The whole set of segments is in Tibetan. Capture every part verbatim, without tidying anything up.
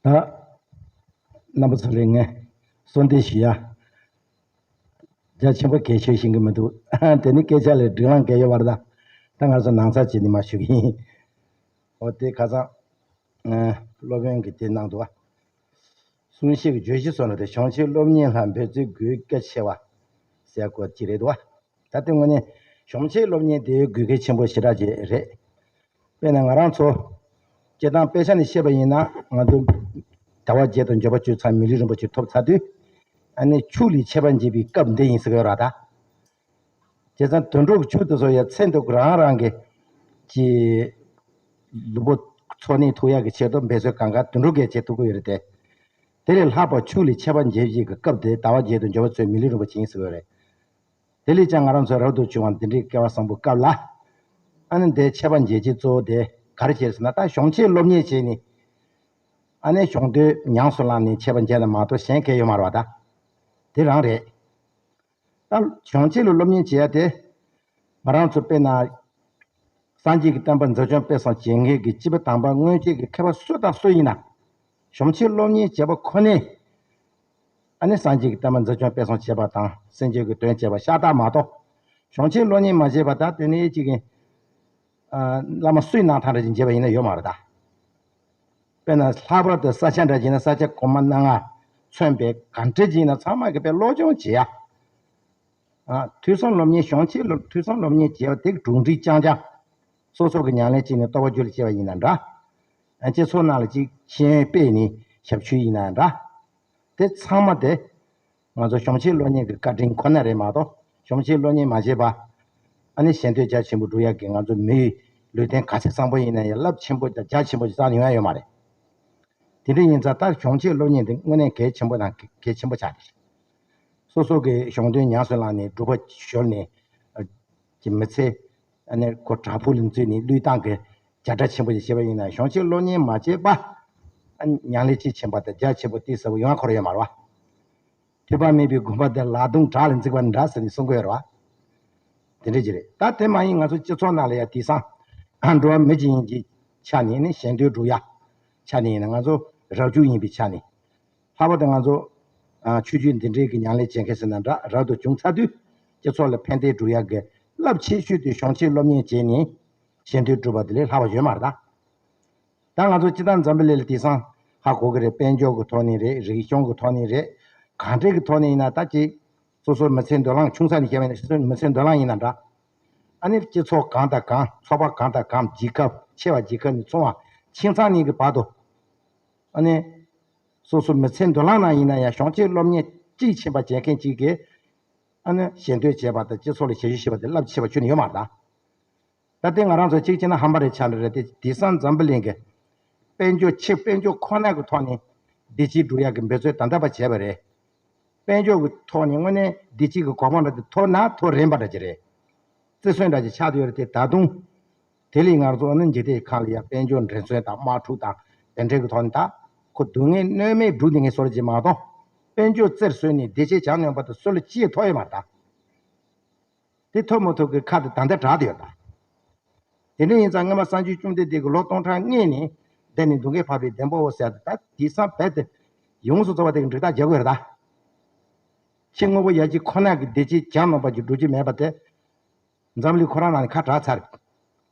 རྣམ་པ་ཚོ་ལ་ངས་གསོལ་འདེབས་ཞུ་ཡ། རྒྱ་ཆེན་པོ་གལ་ཆེ་ཤེས་ཀྱི་མི་འདུག་དེ་ནི་སྐད་ཆ་ལས་སྒྲིག་ལམ་གལ་ཡོད་པ་རེད་ད། ད་ང་ཚོ་ནང་ཚགས་བྱས་ནས་མར་ཞུ་གི་ཡིན། འོ་དེ་ཁ་སང་། ཨ། སློབ་དཔོན་གྱིས་དེ་གནང་འདུག་བ། གསུང་བཤད་ཀྱི་བརྗོད་གཞི་སོགས་ནང་དུ་གཞུང་ཆེན་སློབ་གཉེར་ལ་འབད་བརྩོན་དགོས་གལ་ཆེ་བ་ཟེར་སྐོར་ཅིག་རེད་འདུག་བ། ད་ལྟའི་ངོས་ནས་གཞུང་ཆེན་སློབ་གཉེར་དེ་དགོས་གལ་ཆེན་པོ་ཞེ་དྲག་ཅིག་རེད། དཔེར་ན་ང་རང་ཚོ་སྤྱིར་བཏང་དཔེ་ཆ་ནས་བཤད་པ་ཡིན་ན། ང་ཚོ་ཟླ་བ་བརྒྱད་དང་འབྱོར་པ་བཅུ་ཚར་མི་ལུས་རིན་པོ་ཆེ་ཐོབ་ཚར་དུས། ཨ་ནི་ཆོས་ལས་ཆད་པ་འགྱེད་པའི་སྐབས་འདི་ཡིན་ཟེར་གྱི་ཡོད་རེད་ད། བྱས་ཙང་དུད་འགྲོ་གི་ཆོས་དེ་ཚོ་ཡང་ཚེ་འདི་རང་རང་གི་གི་ལུས་པོ་འཚོ་གནས་ཐུབ་ཡག་གི་ཆེད་དུ་འབད་རྩོལ་གང་ག་དུད་འགྲོ་གིས་བྱེད་ཐུབ་ཀྱི་ཡོད་རེད་དེ། དེ་ལས་ལྷག་པ་ཆོས་ལས་ཆད་པ་འགྱེད་བྱེད་ཀྱི་སྐབས་དེ་ཟླ་བ་བརྒྱད་དང་འབྱོར་པ་བཅུ་མི་ལུས་རིན་པོ་ཆེ་ཡིན་ཟེར་གྱི་ཡོད་རེད། དེ་ལས་ཀྱང་ང་རང་ཚོ་རབ་ཏུ་བྱུང་བ་འདི་འདྲའི་སྐལ་བ་བཟང་པོའི་སྐབས་ལ། ཨ་ནི་འདིའི་ཆད་པ་འགྱེད་བྱེད་གཙོ་བོ་དེ་ག་རེ་བྱེད་ཟེར་ན། ད་གཞུང་ཆེན་སློབ་གཉེར་བྱས་ནས། ཨ་ནི་གཞུང་དོན་ཉམས་སུ་བླངས་ནས་ཆད་པ་འགྱེད་ན་མ་གཏོགས་གཞན་གང་ཡང་ཡོད་མ་རེད་བ་ད། དེ་རང་རེད། ད་གཞུང་ཆེན་ལ་སློབ་གཉེར་བྱེད་ཡ་དེ། ང་རང་ཚོ་དཔེར་ན། སངས་རྒྱས་ཀྱི་བསྟན་པ་འཛིན་སྐྱོང་སྤེལ་གསུམ་བྱེད་མཁན་གྱི་སྤྱི་པ་དམ་པ་སྔོན་ཆད་ཀྱི་མཁས་པ་སུ་དང་སུ་ཡིན་ན། གཞུང་ཆེན་སློབ་གཉེར་བྱས་པ་ཁོ་ནས། ཨ་ནི་སངས་རྒྱས་ཀྱི་བསྟན་པ་འཛིན་སྐྱོང་སྤེལ་གསུམ་བྱེད་པ་དང་སེམས་ཅན་གྱི་དོན་བྱེད་པ་ཤ་སྟག་མ་གཏོགས། གཞུང་ཆེན་སློབ་གཉེར་མ་བྱས་པ་ད་དེ་ནི་གཅིག་གི། ཨ། བླ་མ་སུའི་གནང་ཐང་རེ་ཅིག་བྱས་པ་ཡིན་ན་ཡོད་མ་རེད་ད། དཔེར་ན་ལྷག་པར་དུ་ས་སྐྱ་འདྲ་བྱས་ན་ས་སྐྱ་གོང་མ་སྣ་ལྔ་མཚོན་པའི་གང་འདྲ་བྱས་ན་ཚང་མ་གིས་དཔེ་བློ་སྦྱོང་བྱེད་ཡ། ཨ། ཐོས་བསམ་སློབ་གཉེར། གཞུང་ཆེན་སློབ། ཐོས་བསམ་སློབ་གཉེར་བྱེད་པ་དེ་གི་གྲུབ་འབྲས་རྐྱང་རྐྱང་སོ་སོ་གི་ཉམས་ལེན་བྱས་ནས་རྟོགས་པ་རྒྱུད་ལ་སྐྱེ་བ་ཡིན་ན་འདྲ། ཨ། སྤྱི་ཚོགས་ནང་ལ་ཅིག་ཤེས་ཡོན་སྤེལ་ནས་ཞབས་ཞུ་ཡིན་ན་འདྲ། དེ་ཚང་མ་དེ་ང་ཚོ་གཞུང་ཆེན་སློབ་གཉེར་གྱི་བཀའ་དྲིན་ཁོ་ན་རེད་མ་གཏོགས། གཞུང་ཆེན་སློབ་གཉེར་མ་བྱས་པ། ཨ་ནི་ཞལ་འདོན་རྒྱ་ཆེན་པོ་སྒྲུབ་ཡག་གི་ང་ཚོ་མི་ཡི་ལུས་རྟེན་ག་ཚད་བཟང་པོ་ཡིན་ན་ཡང་རླབས་ཆེན་པོ་དང་རྒྱ་ཆེན་པོ་ཞིག་བསགས་ནས་ཡོང་ཡ་ཡོད་མ་རེད། དེ་འདྲ་ཡིན་ཙང་ད་གཞུང་ཆེན་སློབ་གཉེར་འདི་དངོས་གནས་གལ་ཆེན་པོ་དང་གལ་ཆེན་པོ་ཆགས་ཀྱི་རེད། སོ་སོ་གི་གཞུང་དོན་ཉམས་སུ་བླངས་ནས་སྒྲུབ་པ་ཤོར་ནས། ཨ། ཀྱི་མི་ཚེ། ཨ་ནི་ཁོ་བྲག་ཕུག་ལ་འཛུལ་ནས་བློས་བཏང་གི་བྱ་བྲལ་ཆེན་པོ་ཞིག་བྱས་པ་ཡིན་ན། གཞུང་ཆེན་སློབ་གཉེར་མ་བྱས་པ། ཨ། ཉམས་ལེན་ཅིག་ཕྱིན་པ་དང་རྒྱ་ཆེན་པོ་ཏོག་ཙམ་ཡོང་ཁོ་རང་ཡོད་མ་རེད་བ། ཐོས་པ་མེད་པའི་དགོན་པ་དེ་ལག་རྡུང་བྲག་ལ་འཛེགས་པ་འདྲ་ཟེར་ནས་གསུང་གི་ཡོད་རེད་བ། དེ་འདྲ་ཅིག་རེད། ད་དེ་མ་ཡིན་ང་ཚོ་སྤྱི་ཚོགས་ནང་ལ་ཡང་དེང་སང་འགྲོ་བ་མི་ཅིག་ཡིན་གྱི་ཆ་ནས་ནི་ཞལ་འདོན་སྒྲུབ་ཡ་ཆ་ནས་ཡིན་ན། ང་ཚོ་རབ་བྱུང་ཡིན་པའི་ཆ་ནས། ལྷག་པར་དུ་ང་ཚོ། ཨ། ཆོས་བརྒྱུད་འདི་འདྲའི་གི་ཉམས་ལེན་བྱེད་མཁན་ཟེར་ན་འདྲ། རབ་ཏུ་བྱུང་ཚར་དུས་སྤྱི་ཚོགས་ལ་ཕན་བདེ་སྒྲུབ་ཡག་གི་རླབས་ཆེ་ཤོས་དེ་གཞུང་ཆེན་སློབ་གཉེར་བྱས་ནས་ཞལ་འདོན་སྒྲུབ་པ་དེ་ལས་ལྷག་པ་ཡོད་མ་རེད་ད། ད་ང་ཚོ་སྤྱིར་བཏང་འཛམ་བུ་གླིང་ལ་དེང་སང་ཧ་གོ་གི་རེད། དཔལ་འབྱོར་གྱི་ཐོག་ནས་རེད། རིག་གཞུང་གི་ཐོག་ནས་རེད། གང་འདྲའི་གི་ཐོག་ནས་ཡིན་ན་ད་ཅིག་སོ་སོའི་མི་ཚེའི་འདོད་རླངས་ཆུང་ས་ནས་བཤད་པ་ཡིན་ན། སོ་སོའི་མི་ཚེའི་འདོད་རླངས་ཡིན་ན་འདྲ། ཨ་ནི་སྤྱི་ཚོགས་གང་དང་གང་། ཚོགས་པ་གང་དང་གང་། རྒྱལ་ཁབ་ཆེ་བ་རྒྱལ་ཁབ་ནས་ཆུང་བ་ཆིང་ཚང་གཉིས་ཀྱི་བར་དུ། ཨ་ནི་སོ་སོ་མི་ཚེའི་འདོད་རླངས་ནང་ཡིན་ན་ཡང་གཞུང་ཆེན་སློབ་གཉེར་དཔྱིས་ཕྱིན་པ་བྱེད་མཁན་གཅིག་གིས། ཨ་ནི་ཞལ་འདོན་བྱས་པ་དང་སྤྱི་ཚོགས་ལ་ཞབས་ཞུ་བྱས་པ་དེ་རླབས་ཆེ་བ་ཁྱོན་ནས་ཡོད་མ་རེད་ད། ད་ལྟའི་ང་རང་ཚོ་གཅིག་བྱས་ན་ཧམ་པ་རེད་ཆགས་ནི་རེད་དེ། དེང་སང་འཛམ་བུ་གླིང་གི་དཔལ་འབྱོར་ཆེ། དཔལ་འབྱོར་ཁོ་ན་གི་ཐོག་ནས་བདེ་སྐྱིད་སྒྲུབ་ཡག་གི་འབད་རྩོལ་ད་ལྟ་བར་བྱས་པ་རེད། དཔལ་འབྱོར་གྱི་ཐོག་ནས་དངོས་གནས་བདེ་སྐྱིད་ཀྱི་གོ་འཕང་འདྲ་དེ་ཐོབ་ན་ཐོབ་རན་པ་འདྲ་ཅིག་རེད། བརྩི་སྲུང་འདྲ་ཅིག་ཆགས་བསྡད་ཡོད་རེད་དེ། ད་དུང་དེ་ལས་ང་ཚོ་ཨ་ནི་འཇིག་རྟེན་ཁམས་ལ་ཡང་དཔལ་འབྱོར་འགྲན་སེམས་དང་དམག་འཁྲུག་དང་དེ་འདྲའི་གི་ཐོག་ནས་ད་ཁོ་སྡུག་བསྔལ་གནོད་མེད་སྒྲུབ་བསྡད་མཁན་བཟོ་འདྲ་ཅིག་མ་གཏོགས། དཔལ་འབྱོར་རྩེར་སོན་ནས་བདེ་སྐྱིད་བྱུང་མྱོང་པ་དེ་སུ་ལ་ཅིས་ཐོབ་ཡོད་མ་རེད་ད། དེ་ཐོབ་མ་ཐོབ་ཀྱི་ཁ་དེ་ད་ལྟ་གྲགས་བསྡད་ཡོད་ད། དེ་འདྲ་ཡིན་ཙང་སྔོན་མ་སངས་རྒྱས་བཅོམ་ལྡན་འདས་ཀྱིས་ལོ་སྟོང་ཕྲག་སྔོན་ནས་བསྡད་ནས་སྡུག་བསྔལ་འཕགས་པའི་བདེན་པའོ་ཟེར་ཏེ། ད་དེང་སང་རྦད་དེ་ཡོངས་སུ་རྫོགས་པ་དེ་གི་འགྲིག་ཐག་རྒྱག་དགོས་རེད་ད། ཕྱི་དངོས་པོ་ཡ་གཅིག་ཁོ་ན་གི་བདེ་སྐྱིད་བྱུང་མྱོང་པ་ཅིག་སྒྲུབ་རྒྱུ་མེད་པ་དེ་འཛམ་གླིང་ཁོ་རང་ནང་ནས་ཁ་གྲགས་ཚར་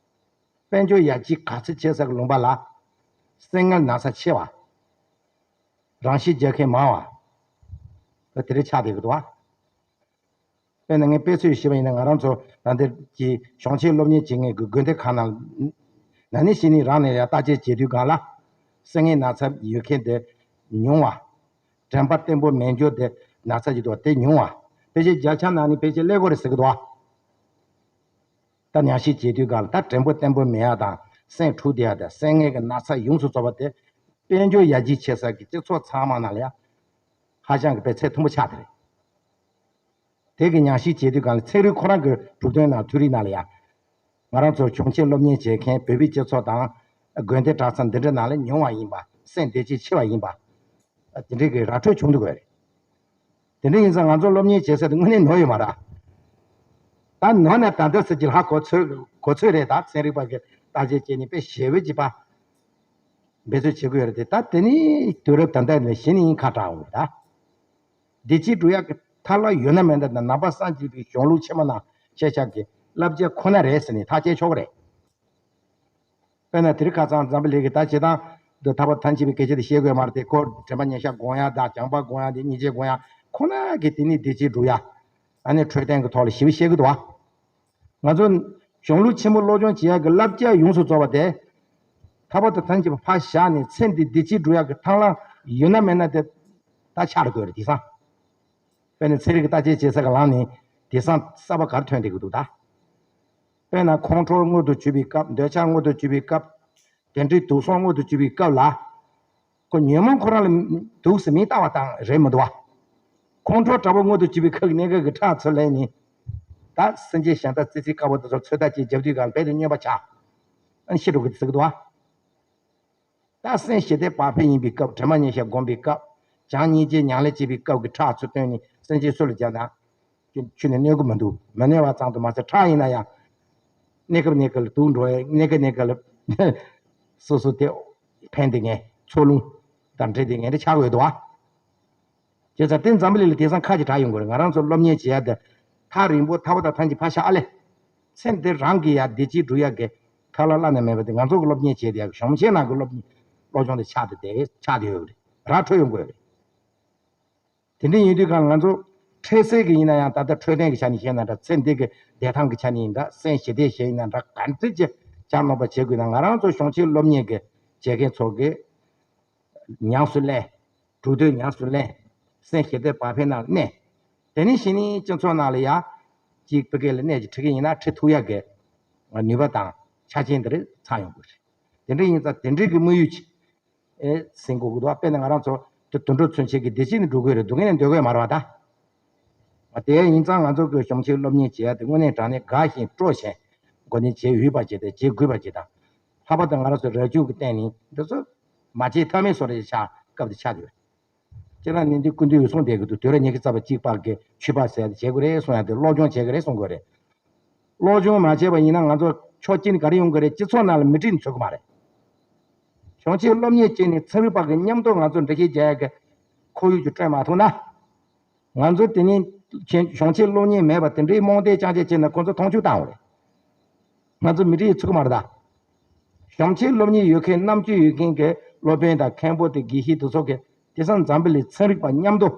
རེད། དཔལ་འབྱོར་ཡ་གཅིག་ག་ཚོད་ཆེ་ས་གི་ལུང་པ་ལ་སེམས་ངལ་ན་ཚ་ཆེ་བ། རང་ཤི་རྒྱག་མཁན་མང་བ། ད་དེ་འདྲ་ཆགས་བསྡད་ཀྱི་འདུག་བ། དཔེར་ན་ངས་དཔེ་ཚོད་ཞུས་པ་ཡིན་ན། ང་རང་ཚོ་ད་ལྟའི་གི་གཞུང་ཆེན་སློབ་གཉེར་བྱེད་མཁན་གྱི་དགོན་སྡེ་ཁག་ནང་ན་ནིང་གཞེས་ནིང་རང་ནས་ཡང་བརྟག་དཔྱད་བྱེད་དུས་སྒང་ལ། སེམས་ངལ་ན་ཚ་ཡོད་མཁན་དེ་ཉུང་བ། དྲན་པ་བརྟན་པོ་མེད་འགྱུར་དེ་ན་ཚ་ཡོད་དོ་དེ་ཉུང་བ། ཕལ་ཆེར་བརྒྱ་ཆ་ནང་ནས་ཕལ་ཆེར་ཀླད་ཀོར་རེད་ཟེར་གྱི་འདུག་བ། ད་ཉམས་ཞིབ་བྱེད་དུས་སྒང་ལ་ད་དྲན་པ་བརྟན་པོ་མེད་ཡ་དང་། སེམས་འཁྲུག་བསྡད་ཡ་དང་། སེམས་ངལ་གྱི་ན་ཚ་ཡོངས་སུ་རྫོགས་པ་དེ་དཔལ་འབྱོར་ཡར་རྒྱས་ཆེ་ས་གི་སྤྱི་ཚོགས་ཚང་མ་ནང་ལ་ཡ་ཧ་ཅང་གི་དཔེ་ཚད་མཐོན་པོ་ཆགས་བསྡད་རེད། དེ་གི་ཉམས་ཞིབ་བྱེད་དུས་སྒང་ལ་ཚན་རིག་ཁོ་རང་གི་གྲུབ་དོན་ནང་། ཐིའོ་རི་ནང་ལ་ཡ། ང་རང་ཚོ་གཞུང་ཆེན་སློབ་གཉེར་བྱེད་མཁན་བོད་པའི་སྤྱི་ཚོགས་དང་། དགོན་སྡེ་གྲྭ་ཚང་འདི་འདྲ་ནང་ལ་ཉུང་བ་ཡིན་པ། སེམས་བདེ་སྐྱིད་ཆེ་བ་ཡིན་པ། དེ་འདྲའི་གི་ར་འཕྲོད་བྱུང་འདུག་གས་རེད། དེ་འདྲ་ཡིན་ཙང་ང་ཚོ་སློབ་གཉེར་བྱེད་ས་དེ་དངོས་གནས་ནོར་ཡོད་མ་རེད། ད་ནོར་ནས་ད་ལྟ་ཟེར་གྱི་ལྷག་གོ་ཚོད་གོ་ཚོད་རེད། ད་ཚན་རིག་པ་གི་བརྟག་དཔྱད་བྱས་ནས་དཔེ་ཞེ་པོ་ཅིག་པ། འབད་རྩོལ་བྱེད་དགོས་རེད་དེ། ད་དེ་ནི་དུས་རབས་ད་ལྟ་ནས་གཞི་ནས་ཡིན་ཁ་གྲག་འོང་ད། བདེ་སྐྱིད་སྒྲུབ་ཡག་གི་ཐབས་ལམ་ཡོད་ན་མེད་ན་ད་ནང་པ་སངས་རྒྱས་པའི་གཞུང་ལུགས་ཆེན་མོ་ནང་བཤད་བཞག་གི་བསླབ་བྱ་ཁོ་ན་རེད་ཟེར་ནས་ཐག་བཅད་ཆོག་གི་རེད། དཔེར་ན་དེ་རིང་ཁ་སང་འཛམ་བུ་གླིང་གི་ད་བྱེད་སྟངས་འདི་ཐར་པ་ཐམས་ཅད་པའི་སྐད་ཆ་དེ་བཤད་དགོས་མ་རེད་དེ། ཁོ་དྲན་པ་ཉེར་བཞག་སྒོམ་ཡག་དང་བྱམས་པ་སྒོམ་ཡག་དེ་སྙིང་རྗེ་སྒོམ་ཡག་ཁོ་ན་གི་དེ་ནི་བདེ་སྐྱིད་སྒྲུབ་ཡག་ཨ་ནི་འཕྲོད་བསྟེན་གྱི་ཐོག་ལ་ཞིབ་བཤད་གི་འདུག་བ། ང་ཚོ་གཞུང་ལུགས་ཆེན་མོ་སློབ་སྦྱོང་བྱེད་ཡག་གི་བསླབ་བྱ་ཡོངས་སུ་རྫོགས་པ་དེ། ཐར་པ་དང་ཐམས་ཅད་པ་ཕར་བཞག་ནས་ཚེ་འདི་བདེ་སྐྱིད་སྒྲུབ་ཡག་གི་ཐབས་ལམ་ཡོད་ན་མེད་ན་དེ་ད་ཆགས་དགོས་རེད་དེང་སང་། དཔེར་ན་ཚན་རིག་གི་བརྟག་དཔྱད་བྱེད་ས་གི་ལམ་ནས་དེང་སང་གསར་པ་ག་རེ་ཐོན་བསྡད་ཀྱི་འདུག་ད། དཔེར་ན་ཁོང་ཁྲོ་མངོན་དུ་གྱུར་པའི་སྐབས། འདོད་ཆགས་མངོན་དུ་གྱུར་པའི་སྐབས། དེ་འདྲའི་དུག་གསུམ་མངོན་དུ་གྱུར་པའི་སྐབས་ལ། ཁོ་ཉོན་མོངས་ཁོ་རང་ལ་དུག་ཟེར་མིང་བཏགས་པ་དང་རེད་མི་འདུག་བ། ཁོང་ཁྲོ་དྲག་པོ་མངོན་དུ་གྱུར་པའི་ཁ་གི་གནས་སྐབས་ཀྱི་ཁྲག་ཚུར་ལེན་ནས། ད་སེམས་ཅན་གཞན་དག་ཙི་ཙི་དཀར་པོ་དེ་ཚོ་ཚོད་ལྟ་བྱེད་རྒྱབ་དུས་གང་རྦད་དེ་སྨྱོན་པ་ཆགས། ཨ་ནི་ཤི་འགྲོ་གི་ཟེར་གི་འདུག་བ། ད་སེམས་ཞི་བདེ་བག་ཕེབས་ཡིན་པའི་སྐབས། དྲི་མ་ཉེར་བཞག་སྒོམ་པའི་སྐབས། བྱམས་སྙིང་རྗེ་མྱ་ངན་ལས་སྐྱེས་པའི་སྐབས་ཀྱི་ཁྲག་ཚུར་བཏོན་ནས་སེམས་ཅན་སུ་ལ་སྦྱར་ན། ཁྱོད་ཁྱོད་ནི་གནོད་གི་མི་འདུག་མི་གནོད་པ་ཙམ་དུ་མ་ཟད་ཁྲག་ཡིན་ན་ཡང་། གནས་སྐབས་གནས་སྐབས་ལ་དུག་འགྲོ་ཡ། གནས་སྐབས་གནས་སྐབས་ལ་སོ་སོ་དེ་ཕན་བདེ་ངན་འཚོ་རླུང་དང་འབྲེལ་བདེ་ངན་དེ་ཆགས་ཡོད་དོ། བྱས་ཙང་དེ་འཛམ་བུ་གླིང་ལ་དེང་སང་ཁ་ཅིག་གྲགས་ཡོང་གི་རེད། ང་རང་ཚོ་སློབ་གཉེར་བྱེད་ཡ་དེ་ཐག་རིང་པོ་ཐར་པ་དང་ཐམས་ཅད་ཕར་བཞག་ཨ་ལེ། ཚེ་འདི་རང་གི་ཡ་བདེ་སྐྱིད་སྒྲུབ་ཡ་གི་ཐབས་ལམ་བླ་ན་མེད་པ་དེ་ང་ཚོ་གི་སློབ་གཉེར་བྱེད་དེ་ཡ་གཞུང་ཆེན་ནང་གི་སློབ་གཉེར་སློབ་སྦྱོང་དེ་ཆགས་ཏེ་དེ་ཆགས་ཏེ་ཡོད་རེད། ར་འཕྲོད་ཡོང་དགོས་རེད། དེ་འདྲ་ཡིན་དུས་གང་ང་ཚོ་འཕྲལ་སེལ་གི་ཡིན་ན་ཡང་ད་ལྟ་འཕྲོད་བསྟེན་གི་ཆ་ནས་བཤད་ན་འདྲ། ཚེ་འདི་གི་བདེ་ཐང་གི་ཆ་ནས་ཡིན་འདྲ། སེམས་ཞི་བདེ་ཞིག་ཡིན་ན་འདྲ། ག་འདྲ་ཅིག་བྱ་ནོར་བ་བྱེད་དགོས་ན་ང་རང་ཚོ་གཞུང་ཆེན་སློབ་གཉེར་གི་བྱེད་མཁན་ཚོ་གི་ཉམས་སུ་ལེན། གྲོས་འདོད་ཉམས་སུ་ལེན། སེམས་ཞི་བདེ་བག་ཕེབས་ནང་གནས། དེ་ནས་གཞི་ནས་སྤྱི་ཚོགས་ནང་ལ་ཡ། གཅིག་བི་གེ་ལ་གནས་ཀྱི་ཁྲིད་ཀྱི་ཡིན་ན་ཁྲིད་ཐུབ་ཡ་གི་ནུས་པ་དང་ཆ་རྐྱེན་དེ་རིགས་ཚང་ཡོང་དགོས་རེད། དེ་འདྲ་ཡིན་ཙང་དེ་འདྲའི་གི་དམིགས་ཡུལ་ཅིག་ཨེ་ཟིན་དགོས་ཀྱི་འདུག་དཔེར་ན་ང་རང་ཚོ་དེ་དུད་འགྲོ་ཚུན་ཆད་ཀྱི་བདེ་སྐྱིད་ནི་སྒྲུབ་དགོས་རེད། སྡུག་བསྔལ་ནི་འདོད་དགོས་མ་རེད་བ་ད། དེ་ཡིན་ཙང་ང་ཚོ་གི་གཞུང་ཆེན་སློབ་གཉེར་བྱེད་ཡ་དེ་དངོས་གནས་དྲང་གནས་དགའ་ཞིང་སྤྲོ་ཞིང་། འགོ་ནས་བྱེད་འོས་པ་བྱེད་དང་བྱེད་དགོས་པ་བྱེད་དང་། ལྷག་པར་དུ་ང་རང་ཚོ་རབ་བྱུང་གི་སྟེང་ནས་འདི་ཚོ་མ་བྱེད་ཐབས་མེད་བཟོ་འདྲ་ཞིག་ཆགས་སྐབས་དེ་ཆགས་ཡོད། སྤྱིར་ན་ནི་འདི་ཀུན་འདུས་འོད་སྲུང་བསྡད་ཀྱི་འདུག་དུས་རབས་ཉི་ཤུ་རྩ་བ་གཅིག་པ་གི་ཆོས་པ་ཟེར་ཡ་དེ་བྱེད་དགོས་རེད་གསུང་ཡ་དེ་སློབ་སྦྱོང་བྱེད་དགོས་རེད་གསུང་དགོས་རེད། སློབ་སྦྱོང་མ་བྱས་པ་ཡིན་ན་ང་ཚོ་ཕྱོགས་གཅིག་ནས་ག་རེ་ཡོང་གི་རེད། སྤྱི་ཚོགས་ནང་ལ་མི་ཁྲིད་ནས་ཚུད་ཀྱི་མ་རེད། གཞུང་ཆེན་སློབ་གཉེར་བྱས་ནས་ཚན་རིག་པ་གི་མཉམ་དུ་ང་ཚོ་འགྲེལ་བཤད་རྒྱག་ཡ་གི་ཁོར་ཡུག་ཅིག་སྤྲད་མ་ཐུབ་ན། ང་ཚོ་དེ་ནས་གཞུང་ཆེན་སློབ་གཉེར་མེད་པ་དེ་འདྲའི་རྨོངས་དད་རྐྱང་རྐྱང་བྱས་ན་ཁོ་ཚོ་མཐོང་ཆུང་བཏང་བ་རེད། ང་ཚོ་མི་ཁྲིད་ནས་ཚུད་ཀྱི་མ་རེད་ད། གཞུང་ཆེན་སློབ་གཉེར་ཡོད་མཁན་རྣམ་དཔྱོད་ཡོད་མཁན་གྱི་སློབ་དཔོན་དང་མཁན་པོ་དེ་དགེ་བཤེས་དེ་ཚོ་གིས་དེང་སང་འཛམ་བུ་གླིང་ཚན་རིག་པ་མཉམ་དུ་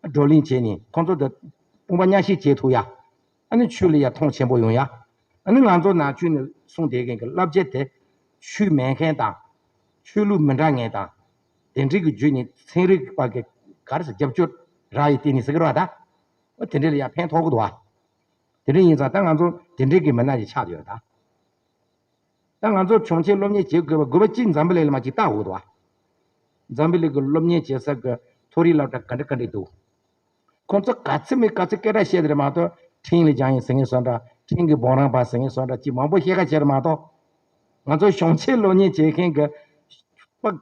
བགྲོ་གླེང་བྱས་ནས་ཁོང་ཚོ་དང་དཔུང་པ་མཉམ་གཤིབ་བྱེད་ཐུབ་ཡ། ཨ་ནི་ཆོས་ལ་ཡ་མཐོང་ཆེན་པོ་ཡོང་ཡ། ཨ་ནི་ང་ཚོ་ནང་ཆོས་ནས་གསུངས་བསྡད་མཁན་གྱི་བསླབ་བྱ་དེ་ཆོས་མེད་མཁན་དང་ཆོས་ལུགས་མི་འདྲ་མཁན་དང་དེ་འདྲའི་གི་བརྒྱུད་ནས་ཚན་རིག་པ་གི་ག་རེ་ཟེར་རྒྱབ་སྐྱོར་རག་ཡི་བརྟེན་ནས་ཟེར་གི་རེད་བ་ད། ཨ་དེ་འདྲ་ལ་ཡ་ཕན་ཐོགས་གི་འདུག་བ། དེ་འདྲ་ཡིན་ཙང་ད་ང་ཚོ་དེ་འདྲའི་གི་མི་སྣ་ཞིག་ཆགས་ཡོད་ད། ད་ང་ཚོ་གཞུང་ཆེན་སློབ་གཉེར་བྱེད་དགོས་པ་དགོས་པ་གཅིག་འཛམ་བུ་གླིང་ལ་མ་གཅིག་བལྟ་འོས་འདུག་བ། འཛམ་བུ་གླིང་གི་སློབ་གཉེར་བྱེད་ས་གི་མཐོ་རིམ་སློབ་གྲྭ་ག་འདྲ་ག་འདྲ་འདུག་ཁོང་ཚོ་ག་ཚོད་མི་ག་ཚོད་སྐད་གྲགས་བཤད་དེ་རེད་མ་གཏོགས་ཁྲིམས་ལ་སྦྱངས་ཡིན་ཟེར་མཁན་བཟོ་འདྲ། ཁྲིམས་ཀྱི་འབུམ་རམས་པ་ཟེར་མཁན་བཟོ་འདྲ་ཅིག་མང་པོ་བཤད་ཁ་བྱས་རེད་མ་གཏོགས། ང་ཚོ་གཞུང་ཆེན་སློབ་གཉེར་བྱེད་མཁན་གི་པ།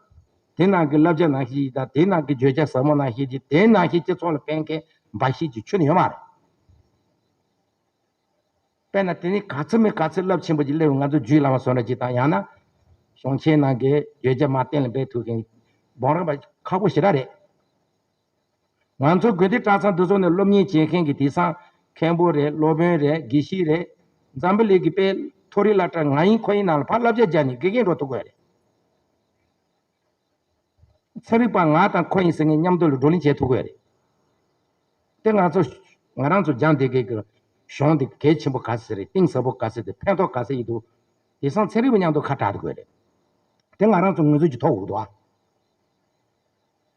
དེ་ནང་གི་བསླབ་བྱ་ནང་བཞིན་དང་དེ་ནང་གི་བརྗོད་བྱ་ཟབ་མོ་ནང་བཞིན་གྱི་དེ་ནང་བཞིན་སྤྱི་ཚོགས་ལ་ཕན་མཁན་འབའ་ཞིག་ཅིག་ཁྱོན་ནས་ཡོད་མ་རེད། དཔེར་ན་དེ་ནི་ག་ཚོད་མི་ག་ཚོད་རླབས་ཆེན་པོ་ཅིག་སླེབས། ང་ཚོ་རྒྱུད་བླ་མ་བཟོ་འདྲ་ཅིག་དང་ཡང་ན་གཞུང་ཆེན་ནང་གི་བརྗོད་བྱ་མར་གཏན་ལ་འབེབས་ཐུབ་མཁན་འབུམ་རམས་པ་ཁག་པོ་ཞེ་དྲག་རེད། ང་ཚོ་དགོན་སྡེ་གྲྭ་ཚང་འདི་ཚོ་ནས་སློབ་གཉེར་བྱེད་མཁན་གྱི་དེང་སང་མཁན་པོ་རེད། སློབ་དཔོན་རེད། དགེ་བཤེས་རེད། འཛམ་བུ་གླིང་གི་དཔེ་མཐོ་རིམ་སློབ་གྲྭ་ང་ཡིན་ཁོ་ཡིན་ནང་ལ་ཕར་བསླབ་བྱ་སྦྱར་ནས་དགེ་རྒན་འགྲོ་ཐུབ་དགོས་རེད། ཚན་རིག་པ་ང་དང་ཁོ་ཡིན་ཟེར་མཁན་མཉམ་དུ་ལ་བགྲོ་གླེང་བྱེད་ཐུབ་དགོས་རེད། དེ་ང་ཚོ་ང་རང་ཚོ་སྦྱངས་བསྡད་མཁན་གྱི་གཞུང་འདི་གལ་ཆེན་པོ་ག་ཚོད་རེད། གཏིང་ཟབ་པོ་ག་ཚོད་དེ་ཕན་ཐོགས་ག་ཚོད་ཡིན་འདུག་དེང་སང་ཚན་རིག་པ་མཉམ་དུ་ཁ་གྲག་ཐུབ་དགོས་རེད། དེ་ང་རང་ཚོ་ངོས་འཛིན་གྱི་ཐོག་འོག་ཏུ་ཨ།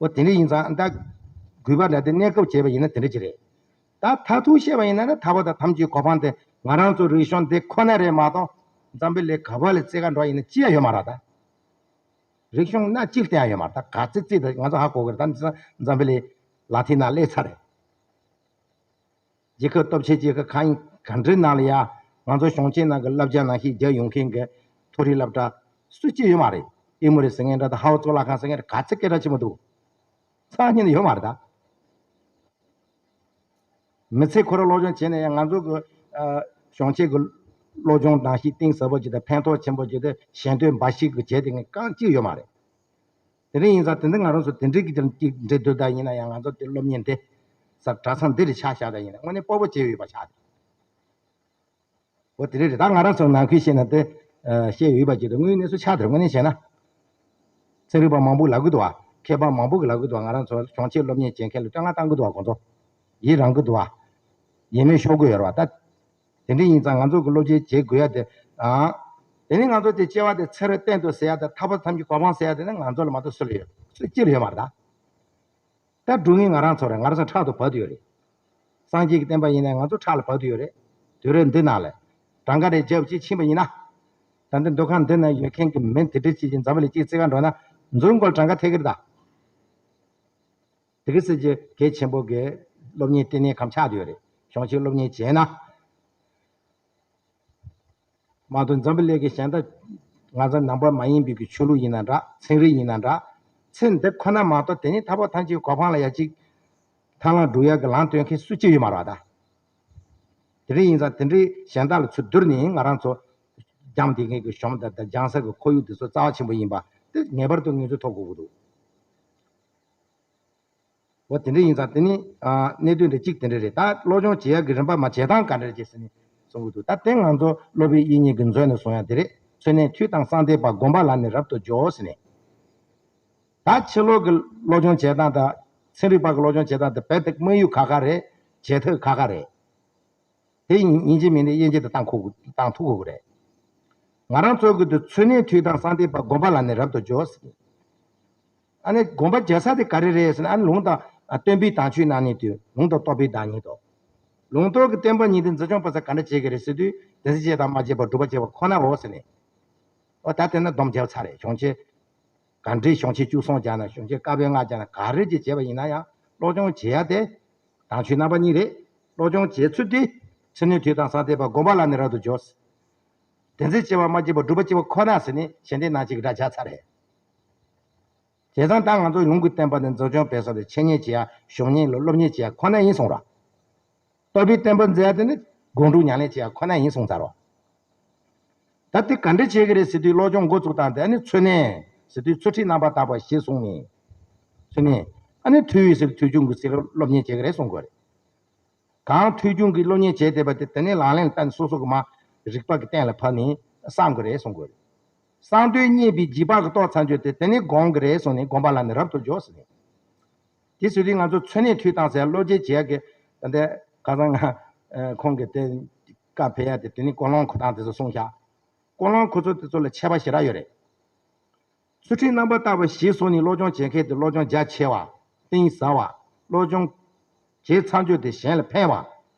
འོ་དེ་འདྲ་ཡིན་ཙང་ད་དགོས་པ་འདྲ་དེ་གནས་སྐབས་བྱས་པ་ཡིན་ན་དེ་འདྲ་ཅིག་རེད། ད་མཐར་ཐུག་བཤད་པ་ཡིན་ན་ད་ཐར་པ་དང་ཐམས་ཅད་གོ་འཕང་དེ་ང་རང་ཚོ་རིག་གཞུང་འདི་ཁོ་ན་རེད་མ་གཏོགས་འཛམ་བུ་གླིང་ག་པ་ལ་བཙལ་ག་འགྲོ་ཡིན་ན་ཅི་ཡང་ཡོད་མ་རེད་ད། རིག་གཞུང་སྣ་གཅིག་སྟེང་ཡང་ཡོད་མ་རེད། ད་ག་ཚོད་བརྩིས་ད་ང་ཚོ་ཧ་གོ་གི་རེད། ད་འཛམ་བུ་གླིང་ལག་མཐིལ་ནང་སླེབས་ཚར་རེད། རྒྱལ་ཁབ་སྟོབས་ཆེ་རྒྱལ་ཁབ་གང་ཡིན་ག་འདྲའི་ནང་ལ་ཡ་ང་ཚོ་གཞུང་ཆེན་ནང་གི་བསླབ་བྱ་ནང་བཞིན་རྒྱག་ཡོང་མཁན་གྱི་མཐོ་རིམ་སློབ་གྲྭ་སུ་གཅིག་ཡོད་མ་རེད། ཨེ་མོ་རི་ཟེར་མཁན་འདྲ་དང་ཧ་ཝར་གཙུག་ལག་ཁང་ཟེར་མཁན་འདྲ་ག་ཚོད་སྐད་གྲགས་ཆེན་པོ་འདུག་ཚང་ཉིད་ནས་ཡོད་མ་རེད་ད། མི་ཚེ་ཁོ་རང་སློབ་སྦྱོང་བྱས་ན་ཡང་ང་ཚོ་གི་ཨ་གཞུང་ཆེན་གྱི་སློབ་སྦྱོང་ནང་བཞིན་གཏིང་ཟབ་པོ་ཅིག་དང་ཕན་ཐོགས་ཆེན་པོ་ཅིག་དང་ཞལ་འདོན་འབའ་ཞིག་གི་བྱས་དེ་ངས་རྐང་གཅིག་ཡོད་མ་རེད། དེ་འདྲ་ཡིན་ཙང་དེ་འདྲ་ང་རང་ཚོ་དེ་འདྲའི་གི་དེར་གཅིག་འདྲེ་སྡོད་ད་ཡིན་ན་ཡང་ང་ཚོ་དེ་སློབ་གཉེར་འདི་ས་གྲྭ་ཚང་འདི་རེད་ཆགས་བཞག་ད་ཡིན་ན་དངོས་གནས་སྤོབས་པ་བྱེད་འོས་པ་ཆགས་ཏེ། འོ་དེ་འདྲ་རེད། ད་ང་རང་ཚོ་ནང་ཁུལ་བཤད་ན་དེ་བཤད་འོས་པ་ཅིག་ཏུ་དངོས་གནས་སུ་ཆགས་དེར་དངོས་གནས་བྱས་ན། ཚན་རིག་པ་མང་པོ་ལབ་གི་འདུག་བ། མཁས་པ་མང་པོ་གི་ལབ་གི་འདུག་བ། ང་རང་ཚོ་གཞུང་ཆེན་སློབ་གཉེར་བྱེད་མཁན་ལ་སྤྲོད་ངན་བཏང་གི་འདུག་བ། ཁོང་ཚོ་ཡི་རང་གི་འདུག་བ། ཡིན་མིན་ཤོར་གི་ཡོད་རེད་བ་ད། དེ་འདྲ་ཡིན་ཙང་ང་ཚོ་གི་སློབ་སྦྱོང་བྱེད་དགོས་ཡ་དེ། ཨང་། དེ་ནི་ང་ཚོ་དེ་སྐྱེ་བ་དེ་ཚེ་རབས་གཏན་དུ་ཟེར་ཡ་དེ་ཐར་པ་ཐམས་ཅད་གོ་འཕང་ཟེར་ཡ་དེ་ནི་ང་ཚོ་ལ་མ་གཏོགས་སུ་ལ་ཡོད། སུ་གཅིག་ལ་ཡོད་མ་རེད་ད། ད་སྒྲུབ་མཁན་ང་རང་ཚོ་རེད། ང་རང་ཚོ་ཕྲག་ཏུ་བབས་ཡོད་རེད། སངས་རྒྱས་ཀྱི་བསྟན་པ་ཡིན་ནའི་ང་ཚོ་ཕྲག་ལ་བབས་ཡོད་རེད། དུས་རབས་འདི་ནང་ལ། གྲངས་ཀ་རེ་རྒྱབ་ཅིག་ཕྱིན་པ་ཡིན་ན། ད་ལྟ་འདུ་ཁང་འདི་ན་ཡོད་མཁན་གྱི་མི་དེ་འདྲ་ཅིག་ཅིག་འཛམ་བུ་གླིང་གཅིག་བརྩེགས་ཁ་འགྲོ་ན་མཛོད་མགོར་གྲངས་ཀ་ཐེབས་ཀྱི་རེད་ད། དེ་གི་སྲིད་ཀྱི་གལ་ཆེན་པོ་གི་སློབ་གཉེར་ལྟེ་གནས་ཁམས་ཆགས་བསྡད་ཡོད་རེད། གཞུང་ཆེན་སློབ་གཉེར་བྱས་ན། མ་གཏོགས་འཛམ་བུ་གླིང་གི་གཞན་དག་ང་ཚོ་ནང་པ་མ་ཡིན་པའི་གི་ཆོས་ལུགས་ཡིན་ན་འདྲ། ཚན་རིག་ཡིན་ན་འདྲ། ཚེ་འདི་ཁོ་ན་མ་གཏོགས་དེ་ནས་ཐར་པ་ཐམས་ཅད་གོ་འཕང་ལ་ཡ་གཅིག་ཐར་ལམ་སྒྲུབ་ཡ་གི་ལམ་སྟོན་མཁན་སུ་གཅིག་ཡོད་མ་རེད་བ་ད། དེ་འདྲ་ཡིན་ཙང་དེ་འདྲའི་གཞན་དག་ལ་ཚུར་བསྡུར་ནས་ང་རང་ཚོ་སྦྱངས་བསྡད་མཁན་གྱི་གཞུང་དང་དང་སྦྱང་ས་གི་ཁོར་ཡུག་དེ་ཚོ་རྩ་བ་ཆེན་པོ་ཡིན་པ་དེ་ངེས་པར་དུ་ངོས་འཛིན་ཐོབ་དགོས་ཀྱི་འདུག་འོ་དེ་འདྲ་ཡིན་ཙང་དེ་ནི་ཨ་གནད་དོན་དེ་གཅིག་དེ་འདྲ་རེད། ད་སློབ་སྦྱོང་བྱེད་ཡག་གི་རིམ་པ་མ་བྱེད་སྟངས་ག་འདྲ་རེད་ཅེས་ཟེར་ནས་གསུང་གི་འདུག་ད་དེ་ང་ཚོ་སློབ་དཔོན་དབྱིག་གཉེན་གྱིས་མཛོད་ནས་གསུང་ཡག་དེ་རེད། འཚོ་གནས་དུས་དང་གསང་བདེ་བ་སྒོམ་པ་ལ་ནི་རབ་ཏུ་འཇོག་ཟེར་ནས། ད་ཕྱི་ལོགས་ཀྱི་སློབ་སྦྱོང་བྱེད་སྟངས་དང་ཚན་རིག་པ་གི་སློབ་སྦྱོང་བྱེད་སྟངས་དེ་རྦད་དེ་དམིགས་ཡུལ་ཁག་ཁག་རེད། བྱེད་ཐབས་ཁག་ཁག་རེད། དེ་ཡིན་གཅིག་མིན་གཅིག་དབྱེ་འབྱེད་དུ་བཏང་ཁུག་བཏང་ཐུབ་དགོས་ཀྱི་རེད། ང་རང་ཚོ་གི་དུ་འཚོ་གནས་དུས་དང་གསང་བདེ་བ་སྒོམ་པ་ལ་ནི་རབ་ཏུ་འཇོག་ཟེར། ཨ་ནི་སྒོམ་པ་བྱེད་ས་དེ་ག་རེ་རེད་ཟེར་ན། ཨ་ནི་ལུང་དང་སྟོན་པའི་དམ་ཆོས་རྣམ་གཉིས་དེ། ལུང་དང་རྟོགས་པའི་བདག་ཉིད་དོ། ལུང་རྟོགས་ཀྱི་བསྟན་པ་ཉིད་དེ་འཛིན་སྐྱོང་སྤེལ་ས་ག་འདྲ་བྱེད་ཀྱི་རེད་ཟེར་དུས། བདེན་འཛིན་བྱེད་དང་མ་བྱེད་པར་སྒྲུབ་པ་བྱེད་པ་ཁོ་ན་འོ་ཟེར་ནས། འོ་ད་དེ་ན་སྡོམ་བརྒྱབ་ཚར་རེད། གཞུང་ཆེན། ག་འདྲའི་གཞུང་ཆེན་བཅུ་གསུམ་སྦྱངས་ན། གཞུང་ཆེན་བཀའ་པོད་ལྔ་སྦྱངས་ན། ག་རེ་ཅིག་བྱས་པ་ཡིན་ན་ཡང་སློབ་སྦྱོང་བྱེད་ཡ་དེ་དམ་ཆོས་རྣམ་པ་གཉིས་རེད། སློབ་སྦྱོང་བྱེད་ཚུལ་དེ་འཚོ་གནས་དུས་དང་གསང་བདེ་བ་སྒོམ་པ་ལ་ནི་རབ་ཏུ་འཇོག་བདེན་འཛིན་བྱེད་པ་མ་བྱེད་པ་སྒྲུབ་པ་བྱེད་པ་ཁོ་ན་ཟེར་ནས་གཞན་དོན་སྣ་གཅིག་གི་སྒྲ་བརྒྱབ་ཚར་རེད། བྱས་ཙང་ད་ང་ཚོ་ལུང་གི་བསྟན་པ་འདི་འཛིན་སྐྱོང་སྤེལ་ས་དེ་འཚོ་གནས་བྱེད་ཡ། གཞུང་གཉེར་ལ་སློབ་གཉེར་བྱེད་ཡ་ཁོ་ན་ཡིན་གསུངས་ར། རྟོགས་པའི་བསྟན་པ་འཛིན་ཡ་དེ་ནི་སྒོམ་སྒྲུབ་ཉམས་ལེན་བྱེད་ཡ་ཁོ་ན་ཡིན་གསུངས་ཚར་བ། ད་དེ་ག་འདྲ་བྱེད་ཀྱི་རེད་ཟེར་དུས། སློབ་སྦྱོང་འགོ་བཙུགས་སྟངས་དེ་ནི་འཚོ་གནས་ཟེར་དུས་ཚུལ་ཁྲིམས་རྣམ་པར་དག་པ་གཞིར་བཟུང་ནས། འཚོ་གནས། ཨ་ནི་ཐོས་ཡོད་ཟེར་དུས་ཐོས་བྱུང་གི་ཟེར་སློབ་གཉེར་བྱེད་ཀྱི་རེད་གསུང་དགོས་རེད། གང་ཐོས་བྱུང་གི་སློབ་གཉེར་བྱས་བསྡད་པ་དེ་དེ་ནས་ལག་ལེན་ལ་བསྟར་ནས་སོ་སོ་གི་མ་རིག་པ་གི་སྟེང་ལ་ཕབ་ནས་བསམ་གྱི་རེད་གསུང་དགོས་རེད། བསམ་དོན་རྙེད་པའི་འཇིགས་པ་གི་རྟོགས་ཚར་རྗེས་དེ་དེ་ནས་སྒོམ་གྱི་རེད་གསུངས་ནས་སྒོམ་པ་ལ་ནི་རབ་ཏུ་འཇོག་ཟེར་ནས། དེ་ཟེར་དུས་ང་ཚོ་འཚོ་གནས་དུས་དང་ཟེར་སློབ་སྦྱོང་བྱེད་ཡ་གི་ད་ལྟ་ཁ་སང་ང་ཁོང་གིས་དེ་བཀའ་ཕེབས་ཡ་དེ་དེ་ནི་ཀུན་སློང་འཁོར་སྟངས་དེ་ཚོ་གསུངས་ཤག་ཀུན་སློང་འཁོར་ཚུལ་དེ་ཚོ་ལ་ཁྱད་པར་ཞེ་དྲག་ཡོད་རེད། ཚུལ་ཁྲིམས་རྣམ་པར་དག་པ་གཞིར་བཟུང་ནས་སློབ་སྦྱོང་བྱེད་མཁན་དེ་སློབ་སྦྱོང་རྒྱ་ཆེ་བ། གཏིང་ཟབ་པ། སློབ་སྦྱོང་བྱས་ཚར་རྗེས་དེ་གཞན་ལ་ཕན་པ།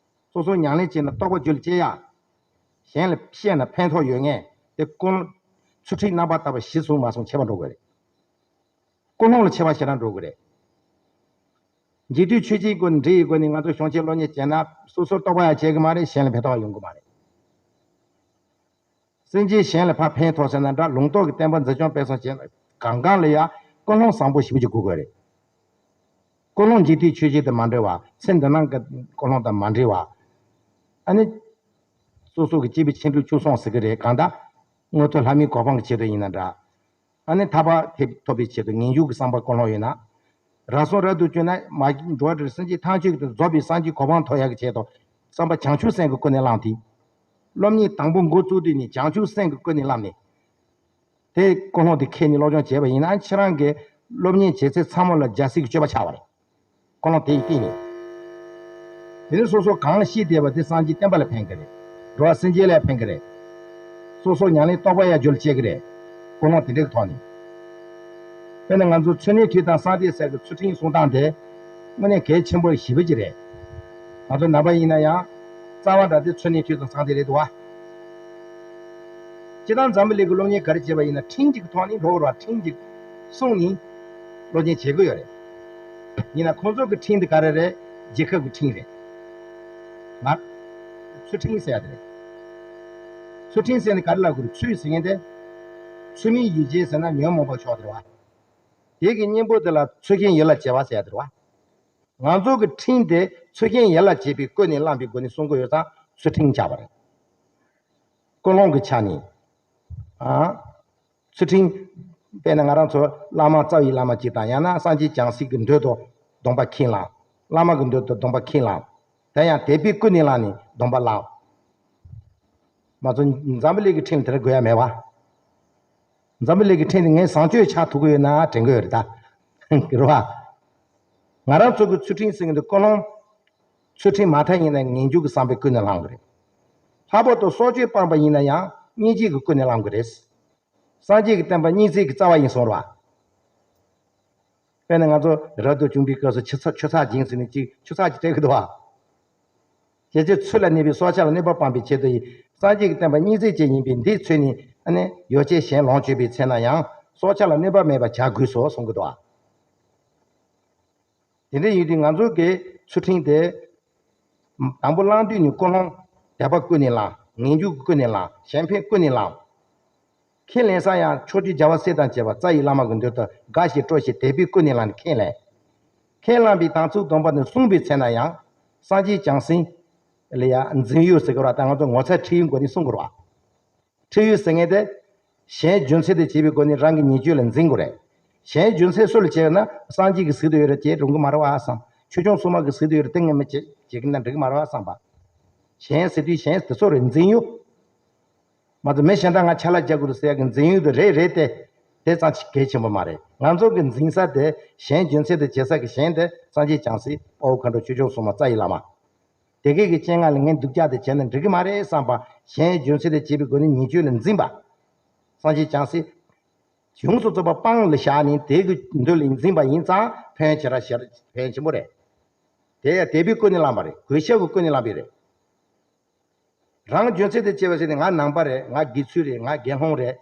སོ་སོ་ཉམས་ལེན་བྱས་ན་རྟོགས་པ་རྒྱུད་ལ་སྐྱེ་ཡ། གཞན་ལ་བཤད་ན་ཕན་ཐོགས་ཡོད་མཁན་དེ་ཀུན། ཚུལ་ཁྲིམས་རྣམ་པར་དག་པ་གཞིར་བཟུང་མ་བཟུང་ཁྱད་པར་འགྲོ་དགོས་རེད། ཀུན་སློང་ལ་ཁྱད་པར་ཞེ་དྲག་འགྲོ་དགོས་རེད། འཇིག་རྟེན་ཆོས་བརྒྱད་སྒོ་ནས་འབྲེལ་ཡོད་སྒོ་ནས་ང་ཚོ་གཞུང་ཆེན་སློབ་གཉེར་བྱས་ན་སོ་སོར་རྟོགས་པ་ཡང་བྱེད་ཀྱི་མ་རེད། གཞན་ལ་ཕན་ཐོགས་ཡོང་གི་མ་རེད། སེམས་ཅན་གཞན་ལ་ཕར་ཕན་ཐོགས་ཟེར་ན་འདྲ། ལུང་རྟོགས་ཀྱི་བསྟན་པ་འཛིན་སྐྱོང་སྤེལ་གསུམ་བྱེད་ན་གང་གང་ལ་ཡང་ཀུན་སློང་བཟང་པོ་ཞེ་པོ་ཅིག་དགོས་དགོས་རེད། ཀུན་སློང་འཇིག་རྟེན་ཆོས་བརྒྱད་དང་མ་འབྲེལ་བ། ཚེ་འདི་སྣང་གི་ཀུན་སློང་དང་མ་འབྲེལ་བ། ཨ་ནི། སོ་སོ་གི་སྐྱེས་བུ་ཆེ་འབྲིང་ཆུང་གསུམ་ཟེར་གི་རེད། གང་ལྟར། མངོན་མཐོ་ལྷ་མིའི་གོ་འཕང་གི་ཆེད་དུ་ཡིན་ན་འདྲ། ཨ་ནི་ཐར་པ་ཐོབ་པའི་ཆེད་དུ་ངེས་འབྱུང་གི་བསམ་པ་ཀུན་སློང་ཡོད་ན། རབ་བྱུང་རབ་ཏུ་བྱུང་ན་མ་འགྲོ་བ་རིགས་སེམས་ཅན་ཐམས་ཅད་ཀྱི་དོན་རྫོགས་པའི་སངས་རྒྱས་གོ་འཕང་ཐོབ་ཡག་གི་ཆེད་དུ་བསམ་པ་བྱང་ཆུབ་སེམས་ཀྱིས་ཀུན་ནས་བསླངས་ཏེ། སློབ་གཉེར་དང་པོ་འགོ་བཙུགས་དུས་ནས་བྱང་ཆུབ་སེམས་ཀྱིས་ཀུན་ནས་བསླངས་ནས། དེ་ཀུན་སློང་དེ་འཁྱེར་ནས་སློབ་སྦྱོང་བྱས་པ་ཡིན་ན་ཁྱེད་རང་གི་སློབ་གཉེར་བྱེད་ཚད་ཚང་མ་ལ་རྒྱལ་སྲས་ཀྱི་སྤྱོད་པ་ཆགས་པ་རེད། ཀུན་སློང་དེ་ཡི་སྟེང་ནས། དེ་ནས་སོ་སོ་གང་ལ་ཤེས་བསྡད་པ་དེ་སངས་རྒྱས་བསྟན་པ་ལ་ཕན་གི་རེད། འགྲོ་བ་སེམས་ཅན་ལ་ཕན་གི་རེད། སོ་སོ་ཉམས་ལེན་རྟོགས་པ་ཡང་རྒྱུད་ལ་སྐྱེ་གི་རེད། ཀུན་སློང་དེ་འདྲའི་ཐོག་ནས། དཔེར་ན་ང་ཚོ་འཚོ་གནས་དུས་དང་གསང་བདེ་ཟེར་གི་ཚུལ་ཁྲིམས་སྲུང་སྟངས་དེ་དངོས་གནས་གལ་ཆེན་པོ་ཞེ་པོ་ཅིག་རེད། ང་ཚོ་ནང་པ་ཡིན་ན་ཡང་རྩ་བ་འདྲ་དེ་འཚོ་གནས་དུས་དང་གསང་བདེ་རེད་འདུག་བ། སྤྱིར་བཏང་འཛམ་བུ་གླིང་གི་སློབ་གཉེར་ག་རེ་བྱེད་པ་ཡིན་ན་ཁྲིམས་ཅིག་གི་ཐོག་ནས་འགྲོ་དགོས་རེད་བ། ཁྲིམས་ཅིག་སྲུང་ནས་སློབ་གཉེར་བྱེད་དགོས་ཡོད་རེད། ཡིན་ན་ཁོང་ཚོ་གི་ཁྲིམས་དེ་ག་རེ་རེད། རྒྱལ་ཁབ་ཀྱི་ཁྲིམས་རེད། ང་། ཚུལ་ཁྲིམས་ཟེར་ཡ་དེ་རེད། ཚུལ་ཁྲིམས་ཟེར་ནས་ག་རེ་ལབ་དགོས་རེད། ཚུལ་ཟེར་མཁན་དེ། ཚུལ་མིན་ཡིད་བྱེད་ཟེར་ན་ཉོན་མོངས་པ་ཕྱོགས་དེ་རེད་བ། དེ་གི་གཉེན་པོ་དེ་ལ་ཚུལ་མཁྱེན་ཡིད་ལ་བྱེད་པ་ཟེར་ཡ་དེ་རེད་བ། ང་ཚོ་གི་ཁྲིམས་དེ་ཚུལ་མཁྱེན་ཡིད་ལ་བྱེད་པའི་ཀུན་ནས་བསླངས་པའི་སྒོ་ནས་སྲུང་གི་ཡོད་ཙང་ཚུལ་ཁྲིམས་ཆགས་པ་རེད། ཀུན་སློང་གི་ཆ་ནས། ཨ། ཚུལ་ཁྲིམས། དཔེར་ན་ང་རང་ཚོ་བླ་མ་རྩ་བའི་བླ་མ་གཅིག་དང་། ཡང་ན་སངས་རྒྱས་བྱང་སེམས་ཀྱི་མདོས་དང་སྡོམ་པ་ཁས་བླངས། བླ་མ་གི་མདོས་དང་སྡོམ་པ་ཁས་བླངས། དེ་ཡང་དད་པས་ཀུན་ནས་བསླངས་ནས་སྡོམ་པ་བླངས། མ་ཚོ་འཛམ་བུ་གླིང་གི་ཕྲིན་ལས་དེ་འདྲ་དགོས་ཡ་མེད་པ། འཛམ་བུ་གླིང་གི་ཕྲིན་ལས་ངས་བཟང་སྤྱོད་ཆགས་ཐུབ་ཀྱི་ཡོད་ན་དྲན་གྱི་ཡོད་རེད་ད། རེད་བ། ང་རང་ཚོ་གི་ཚུལ་ཁྲིམས་ཟེར་མཁན་དེ་ཀུན་སློང་། ཚུལ་ཁྲིམས་མ་མཐའ་ཡིན་ན་ངེས་འབྱུང་གི་བསམ་པས་ཀུན་ནས་བསླང་གི་རེད། ལྷག་པར་དུ་སྲོག་གཅོད་སྤངས་པ་ཡིན་ན་ཡང་སྙིང་རྗེ་གིས་ཀུན་ནས་བསླང་གི་རེད། སངས་རྒྱས་ཀྱི་བསྟན་པ་སྙིང་བརྩེ་གི་རྩ་བ་ཡིན་གསུངས་རེད་བ། དཔེར་ན་ང་ཚོ་རབ་ཏུ་བྱུང་བའི་སྐབས་སུ་ཆུ་ཚ་ཆུ་ཚགས་སྦྱིན་ཟེར་ནས་ཅིག་ཆུ་ཚགས་ཅིག་སྤྲད་གི་འདུག་བ། ཞེ་ཆེ་ཚུལ་ལ་གནས་པའི་སྲོག་ཆགས་ལ་གནོད་པ་སྤངས་པའི་ཆེད་དུ་ཡིན། སངས་རྒྱས་ཀྱི་བསྟན་པ་སྙིང་བརྩེ་ཅན་ཡིན་པས་འདི་འཚོལ་ནས་ཨ་ནི་ཡོ་བྱད་གཞན་ལོངས་སྤྱོད་པའི་ཚེ་ན་ཡང་སྲོག་ཆགས་ལ་གནོད་པ་མེད་པར་བྱ་དགོས་སོ་གསུང་གི་འདུག་བ། དེ་འདྲ་ཡིན་དུས་ང་ཚོ་གི་ཚུལ་ཁྲིམས་དེ། དང་པོ་བླང་དུས་ནས་ཀུན་སློང་དད་པ་ཀུན་ནས་བསླངས། ངེས་འབྱུང་ཀུན་ནས་བསླངས། གཞན་ཕན་ཀུན་ནས་བསླངས། ཁས་ལེན་ས་ཡང་ཕྱོགས་བཅུའི་རྒྱལ་བ་སྲས་དང་བཅས་པ་རྩ་བའི་བླ་མ་གི་མདུན་དུ་དགའ་ཞིང་སྤྲོ་ཞིང་དད་པས་ཀུན་ནས་བསླངས་ནས་ཁས་ལེན། ཁས་བླངས་པའི་དམ་ཚིག་སྡོམ་པ་འདི་བསྲུངས་པའི་ཚེ་ན་ཡང་སངས་རྒྱས་བྱང་སེམས་ལ་ཡང་འཛིན་ཡུལ་ཟེར་གི་ར། ད་ང་ཚོ་ངོ་ཚ་ཁྲེལ་ཡོད་སྒོ་ནས་བསྲུང་དགོས་ར། ཁྲེལ་ཡོད་ཟེར་མཁན་དེ། གཞན་རྒྱུ་མཚན་དུ་བྱས་པའི་སྒོ་ནས་རང་གི་ཉེས་སྤྱོད་ལ་འཛིན་དགོས་རེད། གཞན་རྒྱུ་མཚན་སུ་ལ་བྱས་ན་སངས་རྒྱས་ཀྱིས་གཟིགས་དུ་ཡོད་རེད་ཅེས་རུང་གི་མ་རེད་བ་བསམ། ཆོས་སྐྱོང་སྲུང་མ་གིས་གཟིགས་དུ་ཡོད་རེད། དེ་ངས་མི་བྱེད་བྱེད་ཀྱི་ན་འགྲིག་གི་མ་རེད་བ་བསམ་པ། གཞན་ཟེར་དུས་གཞན་དེ་ཚོ་རེད། འཛིན་ཡུལ། མ་གཏོགས་མི་གཞན་དག་ང་ཆ་ལ་རྒྱག་དགོས་རེད་ཟེར་ཡག་གི་འཛིན་ཡུལ་དེ་རེད་རེད་དེ། དེ་ཙམ་ཞིག་གལ་ཆེན་པོ་མ་རེད། ང་ཚོ་གི་འཛིན་ས་དེ་གཞན་རྒྱུ་མཚན་དུ་བྱེད་ས་གི་གཞན་དེ་སངས་རྒྱས་བྱང་སེམས་དཔའ་བོ་མཁའ་འགྲོ་ཆོས་སྐྱོང་སྲུང་མ་རྩ་བའི་བླ་མ། དེ་གས་ཀྱི་སྤྱན་སྔ་ལ་ངས་སྡུག་ཅག་དེ་བྱས་ན་འགྲིག་གི་མ་རེད་བསམ་པ། གཞན་རྒྱུ་མཚན་དུ་བྱས་པའི་སྒོ་ནས་ཉེས་སྤྱོད་ལ་འཛིན་པ། སངས་རྒྱས་བྱང་སེམས་ཡོངས་སུ་རྫོགས་པ་སྤང་ལ་བཞག་ནས་དེ་གི་མདུན་ལ་འཛིན་པ་ཡིན་ཙང་ཕན་ཆེ་ར་ཞེ་ཕན་ཆེན་པོ་རེད། དེ་ཡང་དད་པས་ཀུན་ནས་བསླངས་པ་རེད། གུས་ཞབས་ཀྱིས་ཀུན་ནས་བསླངས་པ་རེད། རང་རྒྱུ་མཚན་དུ་བྱས་པ་ཟེར་ནས་ང་ནང་པ་རེད། ང་དགེ་ཚུལ་རེད། ང་དགེ་སློང་རེད།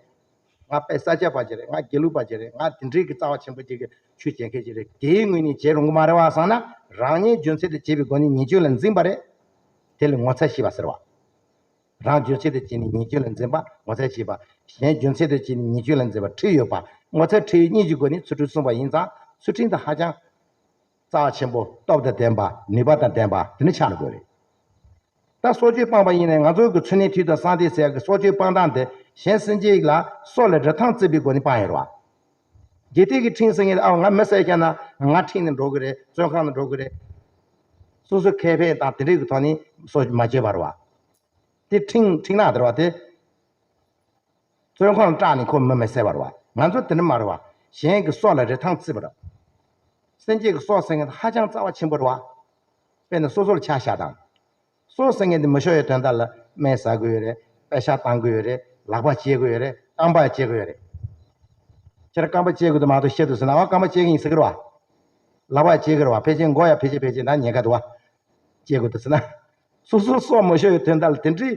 ང་དཔེ་ས་སྐྱ་པ་ཅིག་རེད། ང་དགེ་ལུགས་པ་ཅིག་རེད། ང་དེ་འདྲའི་གི་རྩ་བ་ཆེན་པོ་ཅིག་གི་ཆོས་བྱེད་མཁན་ཅིག་རེད། དེའི་ངོས་ནས་བྱེད་རུང་གི་མ་རེད་བ་བསམ་ན། རང་ཉིད་རྒྱུ་མཚན་དུ་བྱས་པའི་སྒོ་ནས་ཉེས་སྤྱོད་ལ་འཛིན་པ་རེད། དེ་ལ་ངོ་ཚ་ཤེས་པ་ཟེར་བ། རང་རྒྱུ་མཚན་དུ་བྱས་ནས་ཉེས་སྤྱོད་ལ་འཛིན་པ་ངོ་ཚ་ཤེས་པ། གཞན་རྒྱུ་མཚན་དུ་བྱས་ནས་ཉེས་སྤྱོད་ལ་འཛིན་པ་ཁྲེལ་ཡོད་པ། ངོ་ཚ་ཁྲེལ་ཡོད་གཉིས་ཀྱི་སྒོ་ནས་ཚུལ་ཁྲིམས་བསྲུངས་པ་ཡིན་ཙང་ཚུལ་ཁྲིམས་དེ་ཧ་ཅང་རྩ་བ་ཆེན་པོ་སྟོབས་དང་ལྡན་པ་ནུས་པ་དང་ལྡན་པ་དེ་ནི་ཆགས་དགོས་རེད། ད་སྲོག་གཅོད་སྤངས་པ་ཡིན་ནའི་ང་ཚོ་གི་མཚོན་ནས་ཐོས་དང་གསང་སྟེ་ཟེར་ཡག་གི་སྲོག་གཅོད་སྤང་སྟངས་དེ་གཞན་སེམས་ཅན་ལ་སྲོག་ལ་རི་ཐང་བརྩིགས་པའི་སྒོ་ནས་སྤངས་ཡོད་རེད་བ། འཇིག་རྟེན་གྱི་ཁྲིམས་ཟེར་མཁན་དེ་ཨ་ང་མི་བསད་ཀྱང་ན་ང་ཁྲིམས་ནང་འགྲོ་གི་རེད། བཙོན་ཁང་ནང་འགྲོ་གི་རེད། སོ་སོ་ཁེ་ཕན་དང་དེ་འདྲའི་གི་ཐོག་ནས་སྲོག་མ་གཅོད་པ་རེད་བ། དེ་ཁྲིམས་ཁྲིམས་ནག་དེ་རེད་བ་དེ། བཙོན་ཁང་ལ་སྐྲག་ནས་ཁོ་མི་མི་བསད་པ་རེད་བ། ང་ཚོ་དེ་འདྲ་མ་རེད་བ། གཞན་གྱི་སྲོག་ལ་རི་ཐང་བརྩིགས་པ་རེད། སེམས་ཅན་གྱི་སྲོག་ཟེར་མཁན་དེ་ཧ་ཅང་རྩ་བ་ཆེན་པོ་རེད་བ། དཔེར་ན་སོ་སོར་ཆ་བཞག་དང་། སྲོག་ཟེར་མཁན་དེ་མི་ཤོར་བའི་དོན་དག་ལ་སྨན་ཟ་དགོས་ཡོད་རེད། པད་ཤག་བཏང་དགོས་ཡོད་རེད། ལག་པ་བཅད་དགོས་ཡོད་རེད། རྐང་པ་བཅད་དགོས་ཡོད་རེད། ཁྱེད་རང་རྐང་པ་བཅད་དགོས་འདུག་མ་གཏོགས་ཤི་འདུག་ཟེར་ན་ཨ་རྐང་པ་བཅད་ཀྱི་ཡིན་ཟེར་གི་རེད་བ། ལག་པ་བཅད་ཀྱི་རེད་བ། ཕལ་ཆེར་མགོ་ཡང་ཕལ་ཆེར་ཕལ་ཆེར་ད་ཉེན་ཁ་འདུག་བ། བཅད་དགོས་འདུག་ཟེར་ན། སོ་སོའི་སྲོག་མི་ཤོར་བའི་དོན་དག་ལ་དེ་འདྲའི།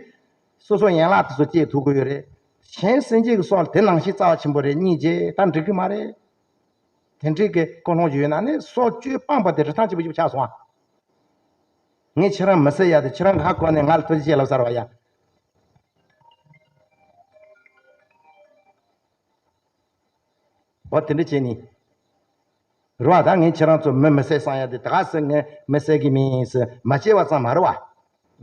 སོ་སོ་ཡན་ལག་དེ་ཚོ་བཅད་ཐུབ་ཀྱི་ཡོད་རེད། གཞན་སེམས་ཅན་གྱི་སྲོག་ལ་དེ་ནང་བཞིན་རྩ་བ་ཆེན་པོ་རེད་སྙིང་རྗེ་ད་འགྲིག་གི་མ་རེད། དེ་འདྲའི་གི་ཀུན་སློང་ཞིག་ཡོད་ན་ནི་སྲོག་གཅོད་སྤངས་པ་དེ་རི་ཐང་ཆེན་པོ་ཞིག་ཆགས་སོང་ཨ། ངས་ཁྱེད་རང་མི་བསད་ཡ་དེ་ཁྱེད་རང་ཧ་གོ་ནས་ང་ལ་ཐུགས་རྗེ་ཆེ་ལབ་ཚར་བ་ཡ། འོ་དེ་འདྲ་བྱས་ནི། རེད་བ། ད་ངས་ཁྱེད་རང་ཚོ་མི་མི་བསད་བསམ་ཡ་དེ་ད་ག་སེ་ངས་མི་བསད་གི་མིན་ཟེར་མ་བྱས་པ་ཙམ་མ་རེད་བ།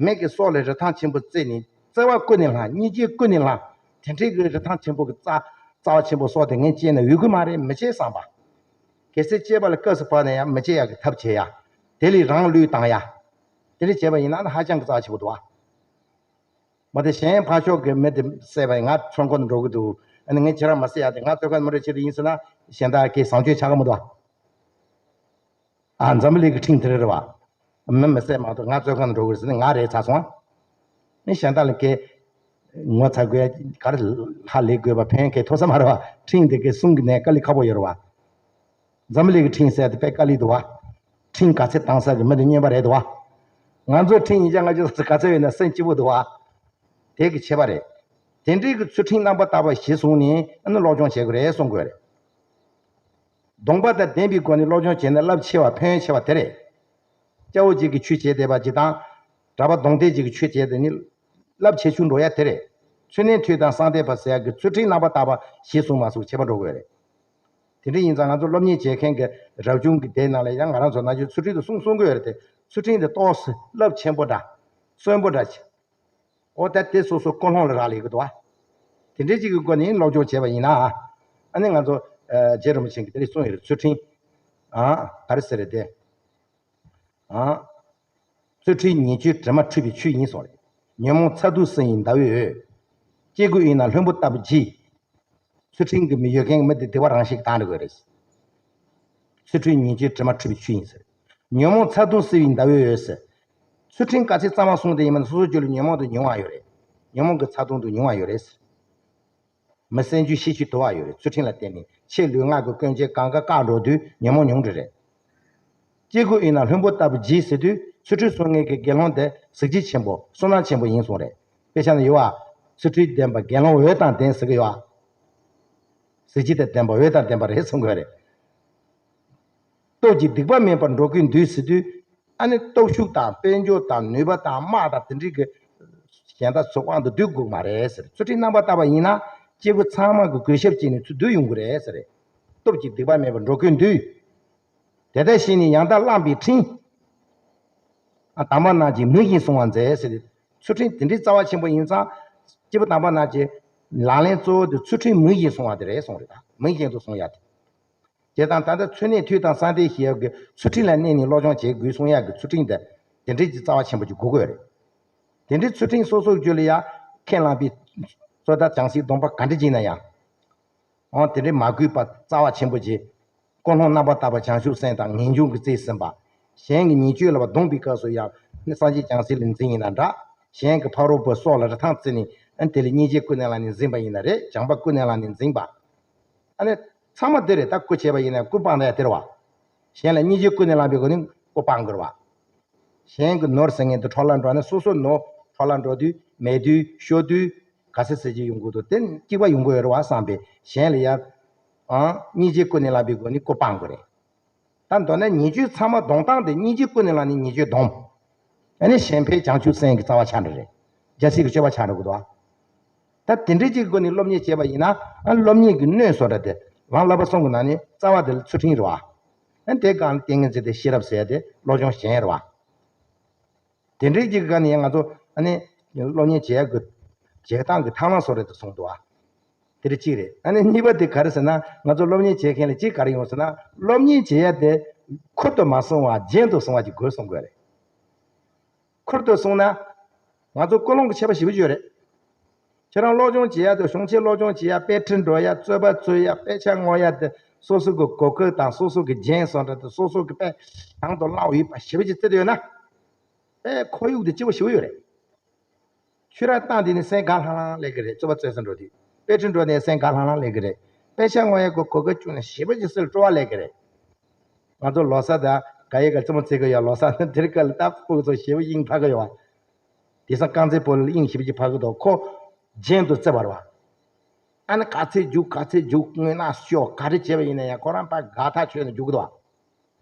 མི་གི་སྲོག་ལ་རི་ཐང་ཆེན་པོ་བརྩིགས་ནས་བརྩེ་བ་ཀུན་ནས་བསླངས། སྙིང་རྗེ་ཀུན་ནས་བསླངས། དེ་འདྲའི་གི་རི་ཐང་ཆེན་པོ་གི་རྩ་རྩ་བ་ཆེན་པོ་སྲོག་དེ་ངས་བཅད་ན་འོས་གི་མ་རེད། མི་བཅད་བསམ་པ། གལ་སྲིད་བཅད་པ་ལ་སྐབས་སུ་བབས་ན་ཡང་མི་བཅད་ཡག་གི་ཐབས་བྱེད་ཡ། དེ་ལས་རང་བློས་བཏང་ཡ། དེ་འདྲ་བྱས་པ་ཡིན་ན་ནི་ཧ་ཅང་གི་རྩ་བ་ཆེན་པོ་འདུག་བ། མ་དེ་གཞན་ཕར་ཕྱོགས་ཀྱི་མི་དེ་བསད་པ་ཡིན་ང་བཙོན་ཁང་དུ་འགྲོ་གི་འདུག་ཨ་ནི་ངས་ཁྱེད་རང་མ་བསད་ཡ་དེ་ང་བཙོན་ཁང་དུ་མི་འགྲོ་ཆེད་དུ་ཡིན་ཟེར་ན་གཞན་དག་གིས་བཟང་སྤྱོད་ཆགས་ཀྱི་མི་འདུག་བ། ཨ། འཛམ་བུ་གླིང་གི་ཁྲིམས་དེ་རེད་བ། མི་མི་བསད་མ་གཏོགས་ང་བཙོན་ཁང་དུ་འགྲོ་དགོས་ཟེར་ནས་ང་རེད་ཚར་སོང་། ཨ་ནི་གཞན་དག་ལ་ཁེ་ངོ་ཚ་དགོས་ཡ་ག་རེ་ཧ་ལས་དགོས་པ་ཕན་ཁེ་ཐོགས་ས་མ་རེད་བ། ཁྲིམས་དེ་གའི་སྲུང་གི་ནས་དཀའ་ལས་ཁག་པོ་ཡོད་རེད་བ། འཛམ་བུ་གླིང་གི་ཁྲིམས་ཟེར་དེ་དཔེ་དཀའ་ལས་འདུག་བ། ཁྲིམས་ག་ཚད་དྭངས་ས་གི་མི་དེ་སྨྱོན་པ་རེད་འདུག་བ། ང་ཚོའི་ཁྲིམས་ཡིན་ཀྱང་ང་ཚོ་ག་ཚད་ཡོད་ན་སེམས་སྐྱིད་པོ་འདུག་བ། དེ་གི་ཁྱད་པར་རེད། དེ་འདྲའི་གི་ཚུལ་ཁྲིམས་རྣམ་པར་དག་པ་གཞིར་བཟུང་ནས་ཨ་ནི་སློབ་སྦྱོང་བྱེད་དགོས་རེད་གསུང་དགོས་རེད། སྡོམ་པ་དང་ལྡན་པའི་སྒོ་ནས་སློབ་སྦྱོང་བྱས་ན་རླབས་ཆེ་བ་ཕན་ཡོན་ཆེ་བ་དེ་རེད། སྐྱ་བོ་གཅིག་གིས་ཆོས་བྱས་བསྡད་པ་གཅིག་དང་། གྲྭ་པ་གདོང་བསྟན་གཅིག་གིས་ཆོས་བྱས་བསྡད་ནི། རླབས་ཆེ་ཆུང་འགྲོ་ཡ་དེ་རེད། ཚུལ་གནས་ཐོས་དང་གསང་བསྟན་པ་ཟེར་ཡ་གི་ཚུལ་ཁྲིམས་རྣམ་པར་དག་པ་གཞིར་བཟུང་མ་བཟུང་ཁྱད་པར་འགྲོ་དགོས་རེད། དེ་འདྲ་ཡིན་ཙང་ང་ཚོ་སློབ་གཉེར་བྱེད་མཁན་གྱི་རབ་བྱུང་གི་སྡེ་ནང་ལ་ཡང་ང་རང་ཚོ་ནང་ཆོས་ཚུལ་ཁྲིམས་དེ་སྲུང་སྲུང་གི་ཡོད་རེད་དེ། ཚུལ་ཁྲིམས་དེ་ཏོག་ཙམ་རླབས་ཆེན་པོ་འདྲ། གསོན་པོ་འདྲ་ཆེ། འོ་ད་དེ་སོ་སོ་ཀུན་སློང་ལ་རག་ལས་ཀྱི་འདུག་བ། དེ་འདྲའི་ཅིག་གི་སྒོ་ནས་སློབ་སྦྱོང་བྱས་པ་ཡིན་ན། ཨ་ནི་ང་ཚོ་ ཨ་རྗེ་རིན་པོ་ཆེ་གིས་དེ་རིང་གསུངས་ཡོད་རེད། ཚུལ་ཁྲིམས། ཨ་ག་རེ་ཟེར་རེད་དེ། ཨ། ཚུལ་ཁྲིམས་ཉེས་སྤྱོད་དྲི་མ་འཁྲུད་པའི་ཆུ་ཡིན་གསུངས་རེད། ཉོན་མོངས་ཚ་གདུང་བསིལ་ཡི་ཟླ་འོད། སྐྱེ་དགུའི་དབུས་ན་ལྷུན་པོ་ལྟ་བུ་ལྗིད། ཚུལ་ཁྲིམས་ཀྱི་མི་ཡོད་མཁན་གྱི་མི་དེ་སྡིག་པ་རང་བཞིན་གྱིས་དག་འགྲོ་གི་རེད། ཚུལ་ཁྲིམས་ཉེས་སྤྱོད་དྲི་མ་འཁྲུད་པའི་ཆུ་ཡིན་ཟེར། ཉོན་མོངས་ཚ་གདུང་བསིལ་བའི་ཟླ་འོད་ཟེར། ཚུལ་ཁྲིམས་ག་ཚད་གཙང་མ་བསྲུངས་ཏེ་ཡིན་མིན་སོ་སོ་རྒྱུད་ལ་ཉོན་མོངས་དང་ཉུང་བ་ཡོད་རེད། ཉོན་མོངས་ཀྱི་ཚ་གདུང་དང་ཉུང་བ་ཡོད་རེད་ཟེར། མི་སེམས་རྒྱུད་ཤེས་རྒྱུད་དུལ་བ་ཡོད་རེད། ཚུལ་ཁྲིམས་ལ་བརྟེན་ནས་ཆེས་ལུས་ངག་གི་ཀུན་སྤྱོད་གང་ག་བཀག་འགྲོ་དུས་ཉོན་མོངས་ཉུང་འགྲོ་རེད། སྐྱེ་དགུའི་དབུས་ན་ལྷུན་པོ་ལྟ་བུ་ལྗིད་ཟེར་དུས་ཚུལ་ཁྲིམས་སྲུང་མཁན་གྱི་དགེ་སློང་དེ་གཟི་བརྗིད་ཆེན་པོ་བསོད་ནམས་ཆེན་པོ་ཡིན་གསུངས་རེད། དཔེ་ཆ་ནང་ཡོད་བ། ཚུལ་ཁྲིམས་ལྡན་པ་དགེ་སློང་འོད་དང་ལྡན་ཟེར་གྱི་ཡོད་བ། གཟི་བརྗིད་དང་ལྡན་པ་འོད་དང་ལྡན་པ་རེད་གསུང་གི་ཡོད་རེད། སྟོབས་ཀྱིས་སྡིག་པ་མེད་པར་འགྲོ་ཀུན་འདུལ་ཟེར་དུས། ཨ་ནི་སྟོབས་ཤུགས་དང་དཔལ་འབྱོར་དང་ནུས་པ་དང་དམག་དང་དེ་འདྲའི་གི་གཞན་དག་ཚོ་དབང་དུ་འདུས་དགོས་མ་རེད་ཟེར། ཚུལ་ཁྲིམས་རྣམ་པར་དག་པ་ཡིན་ན་སྐྱེ་དགུ་ཚང་མ་གི་གུས་ཞབས་བྱས་ནས་ཚུར་འདུས་ཡོང་གི་རེད་ཟེར། སྟོབས་ཀྱིས་སྡིག་པ་མེད་པར་འགྲོ་ཀུན་འདུལ། དེ་ལྟར་ཤེས་ནས་ཡང་དག་བླངས་པའི་ཕྲིན། ཨ་དམ་པ་རྣམས་ཀྱིས་མིང་བཞིན་བསྲུང་བར་མཛད་ཟེར་ཏེ། ཚུལ་ཁྲིམས་དེ་འདྲའི་རྩ་བ་ཆེན་པོ་ཡིན་ཙང་། སྐྱེས་བུ་དམ་པ་རྣམས་ཀྱི་ལག་ལེན་གཙོ་བོ་དེ་ཚུལ་ཁྲིམས་མིང་བཞིན་བསྲུང་བ་དེ་རེད་གསུངས་རེད་ད། མིང་བཞིན་དུ་བསྲུང་ཡ་དེ། དེ་དང་ད་ལྟ་ཚུལ་གནས་ཐོས་དང་གསང་བསྟོད་ཞེས་ཡོད་ཀྱི་ཚུལ་ཁྲིམས་ལ་གནས་ནས་སློབ་སྦྱོང་བྱེད་དགོས་གསུང་ཡག་གི་ཚུལ་ཁྲིམས་དེ་དེ་འདྲའི་ཅིག་རྩ་བ་ཆེན་པོ་ཅིག་དགོས་ཀྱི་ཡོད་རེད། དེ་འདྲའི་ཚུལ་ཁྲིམས་སོ་སོའི་རྒྱུད་ལ་ཡང་ཁས་བླངས་པའི་བཟོ་ལྟ་བྱང་སེམས་སྡོམ་པ་ག་འདྲ་ཅིག་ཡིན་ན་ཡང་། འོ་དེ་འདྲའི་མ་གུས་པ་རྩ་བ་ཆེན་པོ་ཅིག་ཀུན་སློང་རྣམ་པར་དག་པ་བྱང་ཆུབ་སེམས་དང་ངེས་འབྱུང་གིས་རྩིས་ཟིན་པ། གཞན་གྱི་ཉེས་སྤྱོད་ལ་བ་གདོང་པའི་སྐབས་སུ་ཡང་ནི་སངས་རྒྱས་བྱང་སེམས་ལ་འཛིན་ཡིན་ན་འདྲ། གཞན་གྱི་ཕ་རོལ་པོའི་སྲོག་ལ་རི་ཐང་བརྩིས་ནས་ཨ་ནི་དེ་ལ་སྙིང་རྗེ་ཀུན་ནས་བསླངས་ནས་འཛིན་པ་ཡིན་ན་རེད། བྱམས་པ་ཀུན་ནས་བསླངས་ནས་འཛིན་པ། ཨ་ནི་ཚང་མ་དེ་རེད། ད་རྐུ་བྱས་པ་ཡིན་ན་རྐུ་སྤངས་ན་ཡང་དེ་རེད་བ། གཞན་ལ་སྙིང་རྗེ་ཀུན་ནས་བསླངས་པའི་སྒོ་ནས་རྐུ་སྤང་དགོས་རེད་བ། གཞན་གྱི་ནོར་ཟེར་མཁན་དེ་འཕྲོ་བརླག་འགྲོ་ནས་སོ་སོ་ནོར་འཕྲོ་བརླག་འགྲོ་དུས་མེད་དུས་ཤོར་དུས་ག་ཚོད་ཟེར་གྱི་ཡོང་གི་འདུག་དེ་སྐྱིད་པ་ཡོང་གི་ཡོད་རེད་བ་བསམ་པས་གཞན་ལ་ཡང་ཨང་སྙིང་རྗེ་ཀུན་ནས་བསླངས་པའི་སྒོ་ནས་རྐུ་སྤང་དགོས་རེད། ད་མདོར་ན་ཉེས་སྤྱོད་ཚང་མ་སྡོམ་སྟངས་དེ་སྙིང་རྗེ་ཀུན་ནས་བསླངས་ནས་ཉེས་སྤྱོད་སྡོམ། ཨ་ནི་གཞན་ཕན་བྱང་ཆུབ་སེམས་ཀྱི་རྩ་བ་ཆགས་འགྲོ་རེད། རྒྱལ་སྲིད་ཀྱི་སྤྱོད་པ་ཆགས་འགྲོ་གི་འདུག་ཨ། ད་དེ་འདྲའི་ཅིག་སྒོ་ནས་སློབ་གཉེར་བྱས་པ་ཡིན་ན་ཨ་སློབ་གཉེར་གྱི་སྣོད་བཟོ་འདྲ་དེ་ལམ་བསླབ་པ་གསུམ་གྱི་ནང་ནས་རྩ་བ་དེ་ལ་ཚུལ་ཁྲིམས་རེད་བ། ཨ་དེ་སྒང་ལ་ཏིང་ངེ་འཛིན་དེ་ཤེས་རབ་ཟེར་ཡ་དེ་བློ་སྦྱོང་གཞན་རེད་བ། དེ་འདྲའི་ཅིག་གི་སྒང་ནས་ང་ཚོ་ཨ་ནི་སློབ་གཉེར་བྱེད་ཡ་གི་བྱེད་སྟངས་ཀྱི་ཐབས་ལམ་བཟོ་འདྲ་དེ་གསུངས་འདུག་བ། དེ་རེད་གཅིག་རེད། ཨ་ནི་གཉིས་པ་དེ་ག་རེ་ཟེར་ན་ང་ཚོ་སློབ་གཉེར་བྱེད་མཁན་ལ་གཅིག་ག་རེ་ཡོང་ཟེར་ན་སློབ་གཉེར་བྱེད་ཡ་དེ་ཁུར་དུ་མ་སོང་བ་རྒྱན་དུ་སོང་བ་ཅིག་དགོས་གསུང་དགོས་རེད། ཁུར་དུ་སོང་ན། ང་ཚོ་ཀུན་སློང་གི་ཁྱད་པར་ཞེ་པོ་ཅིག་ཡོད་རེད། ཁྱེད་རང་སློབ་སྦྱོང་བྱེད་ཡ་དང་གཞུང་ཆེན་སློབ་སྦྱོང་བྱེད་ཡ་དཔེ་ཁྲིད་འགྲོ་ཡ་རྩོད་པ་རྩོད་ཡ་དཔེ་ཆ་བསྔོག་ཡ་དེ་སོ་སོ་གི་གོ་སྐབས་དང་སོ་སོ་གི་རྒྱན་བཟོ་འདྲ་དེ་སོ་སོ་གི་དཔེ་དང་དུ་བླངས་ཡོད་པ་ཞེ་པོ་ཅིག་བརྩི་དུས་ཡོད་ན། དཔེ་ཁོར་ཡུག་དེ་སྐྱིད་པོ་ཞེ་པོ་ཡོད་རེད། ཆོས་ར་བཏང་དུས་ནི་སེམས་དགའ་ལྷང་ལྷང་སླེབས་ཀྱི་རེད། རྩོད་པ་རྩོད་ས་འགྲོ་དུས་དཔེ་ཁྲིད་འགྲོ་ནས་སེམས་དགའ་ལྷང་ལྷང་སླེབས་ཀྱི་རེད། དཔེ་ཆ་བསྔོག་ཡ་གི་གོ་སྐབས་བྱུང་ན་ཞེ་པོ་ཅིག་སེམས་སྤྲོ་བ་སླེབས་ཀྱི་རེད། ང་ཚོ་ལོ་གསར་དང་ག་ཡེ་ག་རྩེད་མོ་རྩེ་གི་ཡོད། ལོ་གསར་ནི་དེ་རིང་ཁ་ལ་ད་ཕྲུ་གུ་ཚོ་ཞེ་པོ་དབྱིངས་འཕར་གི་ཡོད་བ། དེང་སང་རྐང་རྩེད་སྤོ་ལོ་ལ་དབྱིངས་ཞེ་པོ་ཅིག་འཕར་གི་འདུག་ཁོ་རྒྱན་དུ་བརྩི་བ་རེད་བ། ཨ་ནི་ག་ཚོད་རྒྱུག་ག་ཚོད་རྒྱུག་དངོས་གནས་ཤོག་ག་རེ་བྱས་པ་ཡིན་ན་ཡང་ཁོ་རང་ཕར་དགའ་ཐག་ཆོད་ནས་རྒྱུག་གི་འདུག་བ།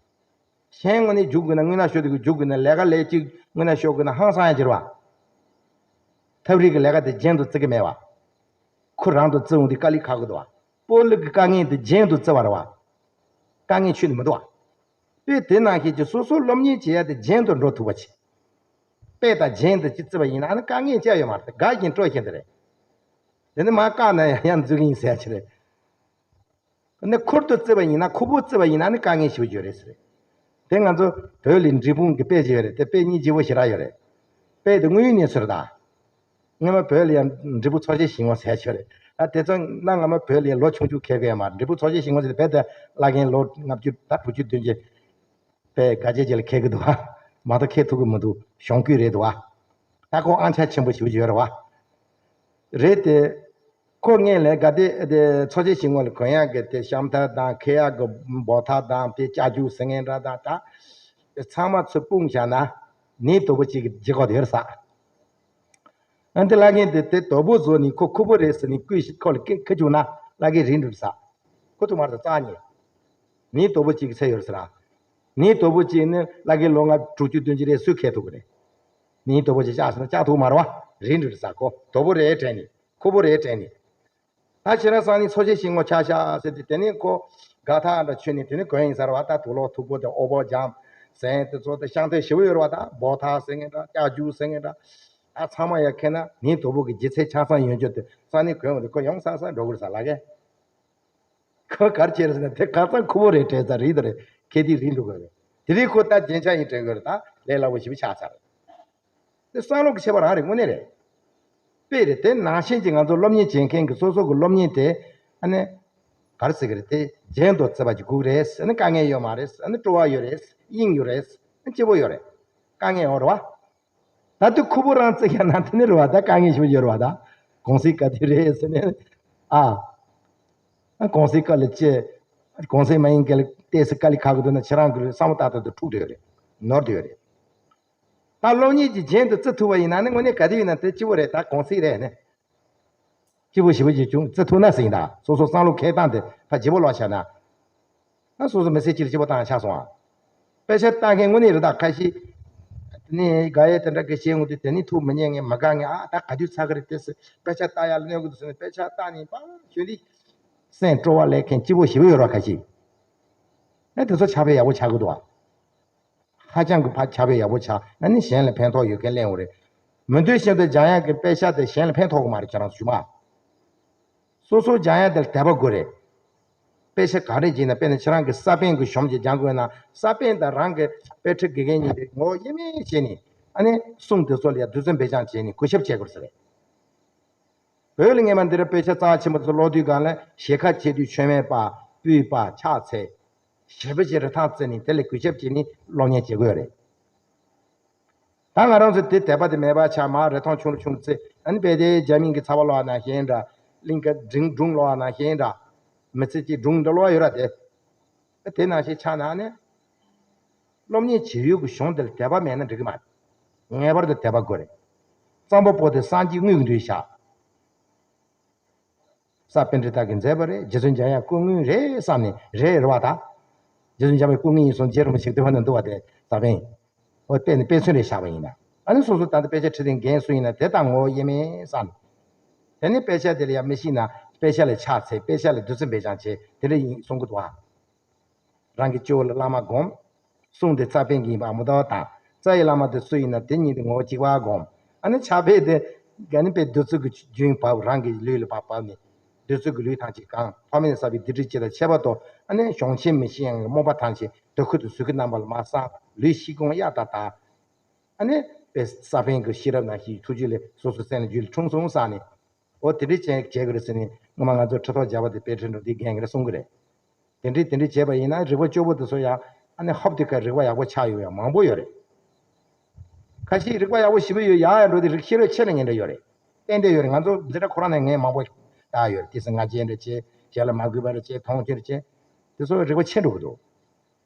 གཞན་དངོས་གནས་རྒྱུག་དགོས་ན་དངོས་གནས་ཤོག་དེ་གི་རྒྱུག་དགོས་ན་ལས་ཀ་ལས་གཅིག་དངོས་གནས་ཤོག་དགོས་ན་ཧང་སང་ཡང་བྱེད་རེད་བ། ཐབས་རིག་གི་ལས་ཀ་དེ་རྒྱན་དུ་བརྩི་གི་མེད་བ། ཁོ་རང་དུ་བརྩི་འོང་དུས་དཀའ་ལས་ཁག་གི་འདུག་བ། སྤོ་ལོ་གི་དཀའ་ངལ་དེ་རྒྱན་དུ་བརྩི་བ་རེད་བ། དཀའ་ངལ་ཆོད་ནི་མི་འདུག་བ། དཔེ་དེ་ནང་བཞིན་གྱི་སོ་སོ་སློབ་གཉེར་བྱེད་ཡ་དེ་རྒྱན་དུ་འགྲོ་ཐུབ་པ་བྱེད། དཔེ་དང་རྒྱན་དུ་ཅིག་བརྩི་བ་ཡིན་ན་ཨ་ནི་དཀའ་ངལ་ཅི་ཡང་ཡོད་མ་རེད། དགའ་བཞིན་སྤྲོ་བཞིན་དེ་རེད། དེ་ནི་མར་བཀག་ན་ཡང་ཡང་འཛུལ་གི་ཡིན་ཟེར་ཡ་ཅིག་རེད། ཨ་ནི་ཁུར་དུ་བརྩི་བ་ཡིན་ན་ཁུར་པོ་བརྩི་བ་ཡིན་ན་ཨ་ནི་དཀའ་ངལ་ཞེ་པོ་ཅིག་ཡོད་རེད་ཟེར། དེ་ང་ཚོ་བོད་ལ་འབྲས་སྤུངས་ཀྱི་དཔེ་ཅིག་ཡོད་རེད། དེ་དཔེ་སྙིང་རྗེ་པོ་ཞེ་དྲག་ཡོད་རེད། དཔེ་དེ་དངོས་ཡོད་གནས་ཚུལ་རེད་ད། སྔོན་མ་བོད་ལ་ཡང་འབྲས་སྤུངས་འཚོ་བྱེད་ཞིང་ངོ་ཟེར་ཡ་ཅིག་ཡོད་རེད། ཨ་དེ་ཚོ་གནའ་སྔ་མོ་བོད་ལ་ཡང་ལོ་ཆུང་ཆུང་ཁེལ་གི་ཡོད་མ་རེད། འབྲས་སྤུངས་འཚོ་བྱེད་ཞིང་ངོ་ཟེར་དེ་བོད་དེ་བླ་རྒན་ལོ་ལྔ་བཅུ་ད་དྲུག་ཅུ་བདུན་ཅུ་དཔེ་དགའ་སྐྱིད་ཅིག་ལ་ཁེལ་གི་འདུག་བ། མ་གཏོགས་ཁེལ་ཐུབ་གི་མི་འདུག་གཞུང་སྐུད་རེད་འདུག་བ། ད་ཁོ་ཨང་ཆ་ཆེན་པོ་ཞེ་པོ་ཅིག་ཡོད་རེད་བ། རེད་དེ། ཁོ་སྔོན་ལ་ག་དེ་དེ་འཚོ་བྱེད་ཞིང་ངོ་ལ་གོན་ཡག་གི་དེ་ཤམ་ཐབས་དང་འཁྱེར་ཡག་གི་འབོ་ཐབས་དང་དེ་ལྕགས་རྒྱུག་ཟེར་མཁན་འདྲ་དང་ད། ཚང་མ་ཚུར་སྤུངས་བཞག་ན་ནི་དོ་པོ་གཅིག་གི་ལྗིད་ཁོག་དེ་ཡོད་རེད་ས། ཨ་འདི་བླ་རྒན་དེ་དེ་དོ་པོ་བཟོ་ནི་ཁོ་ཁུར་པོ་རེད་ཟེར་ནི་སྐུད་ཁོ་ལ་ཁེ་ཁེ་བཅུག་ན་བླ་རྒན་རིལ་འགྲོ་རེད་ས། ཁོ་ཐུག་མར་དུ་རྩ་ཉེ། ནི་དོ་པོ་གཅིག་གི་ཚད་ཡོད་རེད་ས་ར། ནི་དོ་པོ་གཅིག་ནི་བླ་རྒན་ལོ་ལྔ་དྲུག་ཅུ་བདུན་ཅུ་རེད་སུས་ཁེ་ཐུབ་གི་རེད། ནི་དོ་པོ་གཅིག་བཅག་ཟེར་ན་བཅག་ཐུབ་མ་རེད་བ། རིལ་འགྲོ་རེད་ས་ཁོ་དོ་པོ་རེད་དྲན་ནི། ཁུར་པོ་རེད་དྲན་ནི། ད་ཁྱེད་རང་སང་ཉིན་འཚོ་བྱེད་ཞིང་ངོ་ཆ་བཞག་ཟེར་ཏེ་དེ་ནས་ཁོ་དགའ་ཐག་འདྲ་ཆོད་ནས་དེ་ནས་གོན་ཡིན་ཟེར་བ། ད་དུག་ལོག་མཐུག་པོ་དེ་ཨོ་བོ་འཇམ་ཟན་དེ་ཚོ་དེ་ཤམ་ཐབས་ཞེ་པོ་ཡོད་རེད་བ། ད་འབོ་ཐབས་ཟེར་མཁན་འདྲ་ལྕགས་རྒྱུག་ཟེར་མཁན་འདྲ་ད་ཚང་མ་ཡ་ཁེ་ན་ནི་དོ་པོ་གི་ལྗིད་ཚད་ཆ་ཚང་ཡོད་རྒྱུ་དེ་སང་ཉིན་གོན་འོང་དེ་ཁོ་ཡོང་ས་ས་འགྲོ་གི་རེད་ས་ལ་གས། ཁོ་ག་རེ་བྱས་རེད་ཟེར་ན། དེ་ཁ་སང་ཁུ་བོ་རེད་དྲན་ཙང་རིལ་དེ་རེད། ཁེ་དེ་རིལ་འགྲོ་གི་རེད། དེ་རིང་ཁོ་ད་རྒྱན་ཆ་ཡིན་དྲན་གི་རེད། ད་ལས་སླ་པོ་ཞེ་པོ་ཆགས་ཚར། དེ་བསམ་བློ་གི་ཁྱད་པར་རང་རེད། དངོས་གནས་རེད། དཔེ་རེད། དེ་ནང་བཞིན་གྱི་ང་ཚོ་སློབ་གཉེར་བྱེད་མཁན་གྱི་སོ་སོ་གི་སློབ་གཉེར་དེ། ཨ་ནི་ག་རེ་ཟེར་གི་རེད། དེ་རྒྱན་དུ་བརྩི་བ་གྱི་སྒུག་རེད། ཨ་ནི་དཀའ་ངལ་ཡོད་མ་རེད། ཨ་ནི་སྤྲོ་བ་ཡོད་རེད། དབྱིངས་ཡོད་རེད། ཨ་ནི་སྐྱིད་པོ་ཡོད་རེད། དཀའ་ངལ་ཡོད་རེད་བ། ད་དུ་ཁུ་བོ་རང་བརྩི་ཡ་ན་དེ་ནི་རེད་བ། ད་དཀའ་ངལ་ཞིག་ཡོད་རེད་བ། ད་གུང་སེང་ག་དུས་རེད་ཟེར་ནས། ཨ། ཨ་གུང་སེང་སྐབས་ལ་ཅི། གུང་སེང་མ་ཡིན་སྐབས་ལ་ཏོག་ཙམ་དཀའ་ལས་ཁག་གི་འདུག་ན་ཁྱེད་རང་གི་བསམ་བློ་ཏག་ཏག་ཏུ་འཁྲུག་བསྡད་ཡོད་རེད། ནོར་བསྡད་ཡོད་རེད། ད་སློབ་གཉེར་གྱི་རྒྱན་དུ་བརྩི་ཐུབ་པ་ཡིན་ན་ནི་དངོས་གནས་ག་དུས་ཡིན་ན་དེ་སྐྱིད་པོ་རེད། ད་གུང་སེང་རེད་ནི། སྐྱིད་པོ་ཞེ་པོ་ཅིག་བྱུང་བརྩི་ཐུབ་ན་ཟིན། ད་སོ་སོ་བསམ་བློ་འཁྱེར་སྟངས་དེ་ཕར་བརྗེ་པོ་ལོག་བྱས་ན། ཨ་སོ་སོ་མི་ཚེ་གཅིག་ལ་སྐྱིད་པོ་བཏང་ཆགས་སོང་ཨ། དཔེ་ཆ་ལྟ་མཁན་དངོས་གནས་རེད། ད་ཁ་ཤས་དེ་ནས་དགའ་ཡས་དེ་འདྲ་གི་བཤད་འོང་དུས་དེ་ནས་ཐུགས་མི་མཉེས་མཁན། མ་དགའ་མཁན། ཨ་ད་ག་དུས་ཚར་གི་རེད། དེ་སི་དཔེ་ཆ་ལྟ་ཡ་ལ་གནོད་གི་འདུག་ཟེར་ནས་དཔེ་ཆ་ལྟ་ནས་པ་ཞོན་དུས་སེམས་སྤྲོ་བ་སླེབས་མཁན་སྐྱིད་པོ་ཞེ་པོ་ཡོད་རེད་བ། ཁ་ཤས། ཨ་དེ་ཚོ་ཕྱག་དཔེ་ཡག་པོ་ཆགས་གི་འདུག་ཨ། ཧ་ཅང་གི་ཕ་ཁྱབ་པའི་ཡག་པོ་ཆགས། ཨ་ནི་གཞན་ལ་ཕན་ཐོགས་ཡོད་མཁན་གླེང་བ་རེད། མི་འདོད་བཞིན་དུ་སྦྱང་ཡག་གི་དཔེ་ཆ་དེ་གཞན་ལ་ཕན་ཐོགས་གི་མ་རེད། ཁྱེད་རང་ཚོ་ཞུ་མ། སོ་སོ་སྦྱང་ཡག་དེ་ལ་དད་པ་དགོས་རེད། དཔེ་ཆ་ག་རེ་བྱས་ན། དཔེར་ན་ཁྱེད་རང་གི་ས་པཎ་གྱི་གཞུང་ཅིག་སྦྱང་དགོས་ན། ས་པཎ་དང་རང་གི་དཔེ་ཁྲིད་དགེ་རྒན་གཉིས་དེ་ངོ་བོ་དབྱེར་མེད་བྱས་ནས། ཨ་ནི་གསུང་དེ་ཚོ་ལ་ཡང་དུས་ཚོད་འབད་བཅག་བྱས་ནས་གུས་ཞབས་བྱེད་དགོས་ཟེར་རེད། བོད་ལ་སྔས་མ་འདི་འདྲ་དཔེ་ཆ་རྩ་ཆེན་པོ་ཚོ་ཀློག་དུས་སྒང་ལ་ཞལ་ཁ་ཕྱེ་དུས་མཆོད་མེ་སྤར། སྤོས་སྤར། ཕྱག་འཚལ། ཞེ་པོ་ཅིག་རིན་ཐང་བརྩི་ནས་དེ་ལ་གུས་ཞབས་བྱས་ནས་སློབ་གཉེར་བྱེད་དགོས་རེད། ད་ང་རང་ཚོ་དེ་དད་པ་དེ་མེད་པ་ཆགས། མར་རིན་ཐང་ཆུང་རུ་ཆུང་རུ་བརྩི། ཨ་ནི་དཔེ་དེ་རྒྱ་མིང་གི་ཚ་བ་ཀློག་པ་ནང་བཞིན་འདྲ། གླིང་ག་སྒྲུང་སྒྲུང་ཀློག་པ་ནང་བཞིན་འདྲ། མི་ཚེ་གཅིག་སྒྲུང་འདྲ་ཀློག་ཡོད་ར་དེ། དེ་ནང་བཞིན་ཆགས་ན་ནི། སློབ་གཉེར་བྱེད་ཡུལ་གྱི་གཞུང་དེ་ལ་དད་པ་མེད་ན་འགྲིག་གི་མ་རེད། ངེས་པར་དུ་དད་པ་དགོས་རེད། རྩོམ་པ་པོ་དེ་སངས་རྒྱས་དངོས་ཀྱི་འདུལ་བཞག། ས་པཎ་གྲུབ་རྟགས་ཀྱིས་མཛད་པ་རེད། རྗེ་བཙུན་འཇམ་དབྱངས་སྐུ་དངོས་རེད་བསམ་ནས། རེད་རེད་བ་ད། རྗེ་བཙུན་འཇམ་དབྱངས་སྐུ་དངོས་ཡིན་སོང་། རྗེ་རིན་པོ་ཆེ་འདུལ་བ་ནང་འདུག་བ། དེ་ས་པཎ། འོ་དཔེ་ནི་དཔེ་མཚོན་རེ་བཞག་པ་ཡིན་ན། ཨ་ནི་སོ་སོ་ད་ལྟ་དཔེ་ཆ་ཁྲིད་མཁན་རྒན་སུ་ཡིན་ན་དེ་དང་ངོ་བོ་དབྱེར་མེད་བསམ། དེ་ནས་དཔེ་ཆ་དེ་ལ་ཡང་མི་ཤེས་ན་དཔེ་ཆ་ལ་ཕྱག་འཚལ། དཔེ་ཆ་ལ་དུས་ཚོད་འབད་བཅག་བྱེད། དེ་འདྲ་ཡིན་གསུང་གི་འདུག་བ། རང་གི་སྤྱི་བོ་ལ་བླ་མ་བསྒོམ། གསུང་དེ་ས་པཎ་གྱི་ཡིན་པ་མུ་མཐའ་དང་། རྩ་བའི་བླ་མ་དེ་སུ་ཡིན་ན་དེ་ཉིད་དུ་ངོ་བོ་གཅིག་པ་བསྒོམ། ཨ་ནི་ཕྱག་དཔེ་དེ་ག་ནི་དཔེ་བདུད་རྩི་གི་རྒྱུན་བབས། རང་གི་ལུས་ལ་ཕར་བབས་ནས་བདུད་རྩི་གི་ལུས་ཐམས་ཅད་གང་། ཐོག་མེད་ནས་བསགས་པའི་སྡིག་སྒྲིབ་སྤྱི་དང་ཁྱད་པར་དུ། ཨ་ནི་གཞུང་ཆེན་མི་ཤེས་ཡང་རྨོངས་པ་ཐམས་ཅད་དུ་ཁུར་དུ་གཟུགས་ཀྱི་རྣམ་པ་ལ་མར་སངས། ལུས་ཤིན་ཀུན་གཡའ་དང་དག། ཨ་ནི་དཔེ་ས་པཎ་གྱི་ཤེས་རབ་ནང་བཞིན་ཐུགས་རྒྱུད་ལས་སོ་སོའི་སེམས་ལ་རྒྱུད་ལ་འཁྲུངས་སོང་བསམ་ནས། འོ་དེ་འདྲའི་བྱས་བྱས་དགོས་རེད་ཟེར་ནས་སྔོན་མ་ང་ཚོ་ཁྲི་ཐོག་བརྒྱ་པ་དེ་དཔེ་ཁྲིད་འགྲོ་དུས་རྒན་གྱིས་རེ་གསུང་གི་རེད། དེ་འདྲའི་དེ་འདྲའི་བྱས་པ་ཡིན་ན་རིག་པ་སྐྱོ་པོ་དེ་ཚོ་ཡང་ཨ་ནི་ཧོབ་དེ་ཁ་རིག་པ་ཡག་པོ་ཆགས་ཡོང་ཡ་མང་པོ་ཡོད་རེད། ཁ་ཤས་རིག་པ་ཡག་པོ་ཞེ་པོ་ཡོད། ཡག་ཡག་འགྲོ་དུས་རིག་ཤེས་རབ་ཆེ་ནས་ངན་འདྲ་ཡོད་རེད། ཏན་ཏན་ཡོད་རེད། ང་ཚོ་འཛིན་གྲྭ་ཁོ་རང་ནས་ངས་མང་པོ་བལྟས་ཡོད་རེད། དེ་སང་སྔ་རྗེས་འདྲ་བྱས། གཞན་ལ་མ་གུས་པ་འདྲ་བྱས། མཐོང་ཆུང་འདྲ་བྱས། དེ་ཚོ་རིག་པ་ཆེ་འགྲོ་གི་འདུག་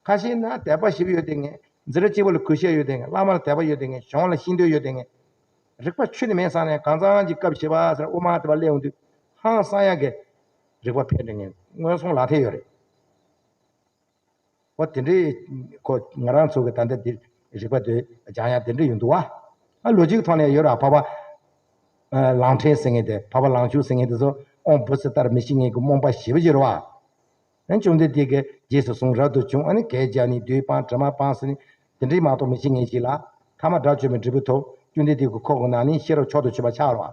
ཁ་ཤས་ན་དད་པ་ཞེ་པོ་ཡོད་དེ་ངས། འཛིན་གྲྭ་གཅིག་པ་ལ་གུས་ཞབས་ཡོད་དེ་ངས། བླ་མ་ལ་དད་པ་ཡོད་དེ་ངས། གཞུང་ལ་ཤེས་འདོད་ཡོད་དེ་ངས། རིག་པ་ཁྱོན་ནས་མེད་བསམ་ནས་གང་ཚང་གི་སྐབས་བྱེད་པ་ཟེར་དབུ་མ་དེ་པ་སླེབས་འོང་དུས་ཧང་སང་ཡག་གི་རིག་པ་འཕེལ་འགྲོ་མཁན་སྔོན་སོང་ལག་ཐེབས་ཡོད་རེད། འོ་དེ་འདྲའི་ཁོ་ང་རང་ཚོ་གི་ད་ལྟ་འདི་རིག་པ་དེ་སྦྱང་ཡག་དེ་འདྲ་ཡོང་འདུག་བ། ཨ་ལོ་རྒྱུས་ཐོག་ནས་ཡོད་ར། འཕགས་པ་ཨ་གླང་ཕྲན་ཟེར་མཁན་དེ། འཕགས་པ་གླང་ཆེན་ཟེར་མཁན་དེ་ཚོ་དབང་བོ་ཚིག་ལྟར་མི་ཤེས་མཁན་གྱི་རྨོངས་པ་ཞེ་པོ་ཅིག་རེད་བ། ཨ་ནི་བཅོམ་ལྡན་འདས་ཀྱིས་རྗེས་སུ་བཟུང་། རབ་ཏུ་བྱུང་། ཨ་ནི་གད་རྒྱག་ནས་བསྡུས་སྤང་དྲི་མ་སྤངས་ཟེར་ནས་དེ་འདྲའི་མ་གཏོགས་མི་ཤེས་མཁན་ཞིག་ལ། ཐ་མ་དགྲ་བཅོམ་པའི་འབྲས་བུ་ཐོབ། བཅོམ་ལྡན་འདས་ཀྱི་ཁོག་གི་ནང་ནས་ཤེས་རབ་མཆོག་ཏུ་གྱུར་པ་ཆགས་རེད་བ།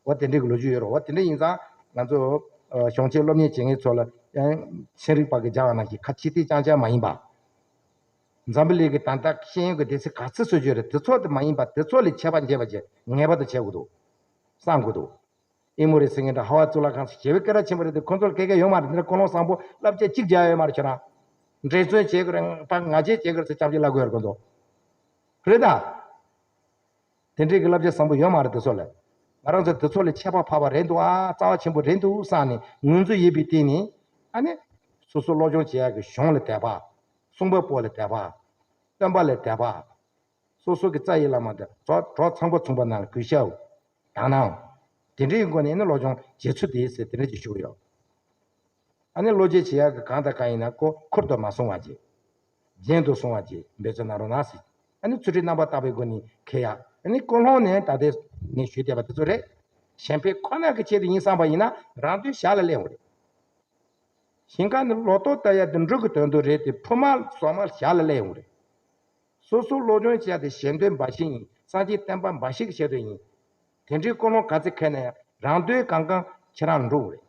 འོ་དེ་འདྲའི་གི་ལོ་རྒྱུས་ཡོད་རེད། འོ་དེ་འདྲ་ཡིན་ཙང་ང་ཚོ་ཨ་གཞུང་ཆེན་སློབ་གཉེར་བྱེད་མཁན་ཚོ་ལ་ཡང་ཚན་རིག་པ་གིས་སྦྱར་བ་ནང་བཞིན་ཁ་ཕྱི་བལྟས་རྐྱང་རྐྱང་མ་ཡིན་པ། འཛམ་བུ་གླིང་གི་ད་ལྟ་ཤེས་ཡོན་གྱི་སྡེ་ཚན་ག་ཚོད་ཚོད་ཅིག་ཡོད་རེད། དེ་ཚོ་དེ་མ་ཡིན་པ་དེ་ཚོ་ལས་ཁྱད་པར་འབྱེད་པ་བྱེད་ངེས་པར་དུ་བྱེད་དགོས་འདུག་བསམ་དགོས་འདུག་ཨེ་མོ་རི་ཟེར་མཁན་འདྲ། ཧ་ཝ་གཙུག་ལག་ཁང་སོགས་བྱེ་བའི་སྐད་གྲགས་ཆེན་པོ་རེད་དེ། ཁོང་ཚོར་སྐད་ཆ་ཡོད་མ་རེད། འདི་འདྲ་ཀུན་སློང་བཟང་པོ་བསླབ་བྱ་གཅིག་རྒྱག་ཡོད་མ་རེད། ཁྱོད་རང་འགྲེལ་བརྩོན་བྱེད་དགོས་རེད། ཕར་ངར་བྱེད་བྱེད་དགོས་རེད་ཟེར་སྐྱབས་རྗེ་ལབ་དགོས་ཡོད་རེད། ཁོང་ཚོ་རེད་ད། དེ་འདྲའི་གི་བསླབ་བྱ་བཟང་པོ་ཡོད་མ་རེད། དེ་ཚོ་ལ་ང་རང་ཚོ་དེ་ཚོ་ལས་ཁྱད་པར་འཕགས་པ་རེད་འདུག་ཨ། རྩ་བ་ཆེན་པོ་རེད་འདུག་བསམ་ནས་ངོས་འཛིན་ཡོད་པའི་སྟེང་ནས། ཨ་ནི་སོ་སོ་སློབ་སྦྱོང་བྱེད་ཡག་གི་གཞུང་ལ་དད་པ། གསུང་པ་པོ་ལ་དད་པ། སྟོན་པ་ལ་དད་པ། སོ་སོ་གི་རྩ་བའི་བླ་མ་དང་གྲོགས་གྲོགས་ཚངས་པ་མཚུངས་པ་རྣམས་ལ་གུས་ཞབས་དག་སྣང་། དེ་འདྲའི་སྒོ་ནས་ནི་སློབ་སྦྱོང་བྱེད་ཚུལ་དེ་ཟེར་དེ་འདྲ་ཅིག་ཞུ་གི་ཡོད། ཨ་ནི་བློ་འབྱེད་བྱེད་ཡག་གི་གང་དང་གང་ཡིན་ན་ཁོ་ཁུར་དུ་མ་སོང་བ་བྱེད། རྒྱན་དུ་སོང་བ་བྱེད། འབད་བརྩོན་གནང་རོགས་གནང་ཟེར། ཨ་ནི་ཚུལ་ཁྲིམས་རྣམ་པར་དག་པའི་སྒོ་ནས་འཁྱེར་ཡག་ཨ་ནི་ཀུན་སློང་ནི་ད་ལྟ་ངས་ཞུས་བསྡད་པ་དེ་ཚོ་རེད། གཞན་ཕན་ཁོ་ན་གི་ཆེད་དུ་ཡིན་བསམ་པ་ཡིན་ན་རང་དོན་ཞར་ལ་སླེབས་འོང་རེད། ཞིང་ཁ་ནི་ལོ་ཏོག་བཏབ་ཡ་དེ་འབྲུ་གི་དོན་དུ་རེད་དེ། ཕུ་མ་སོག་མ་ཞར་ལ་སླེབས་ཡོང་རེད། སོ་སོ་སློབ་སྦྱོང་བྱས་ཏེ་གཞན་དོན་འབའ་ཞིག་ཡིན། སངས་རྒྱས་བསྟན་པ་འབའ་ཞིག་གི་ཆེད་དུ་ཡིན། དེ་འདྲའི་ཀུན་སློང་ག་ཚོད་འཁྱེར་ན་ཡང་རང་དོན་གང་གང་ཁྱེད་རང་འགྲུབ་རེད།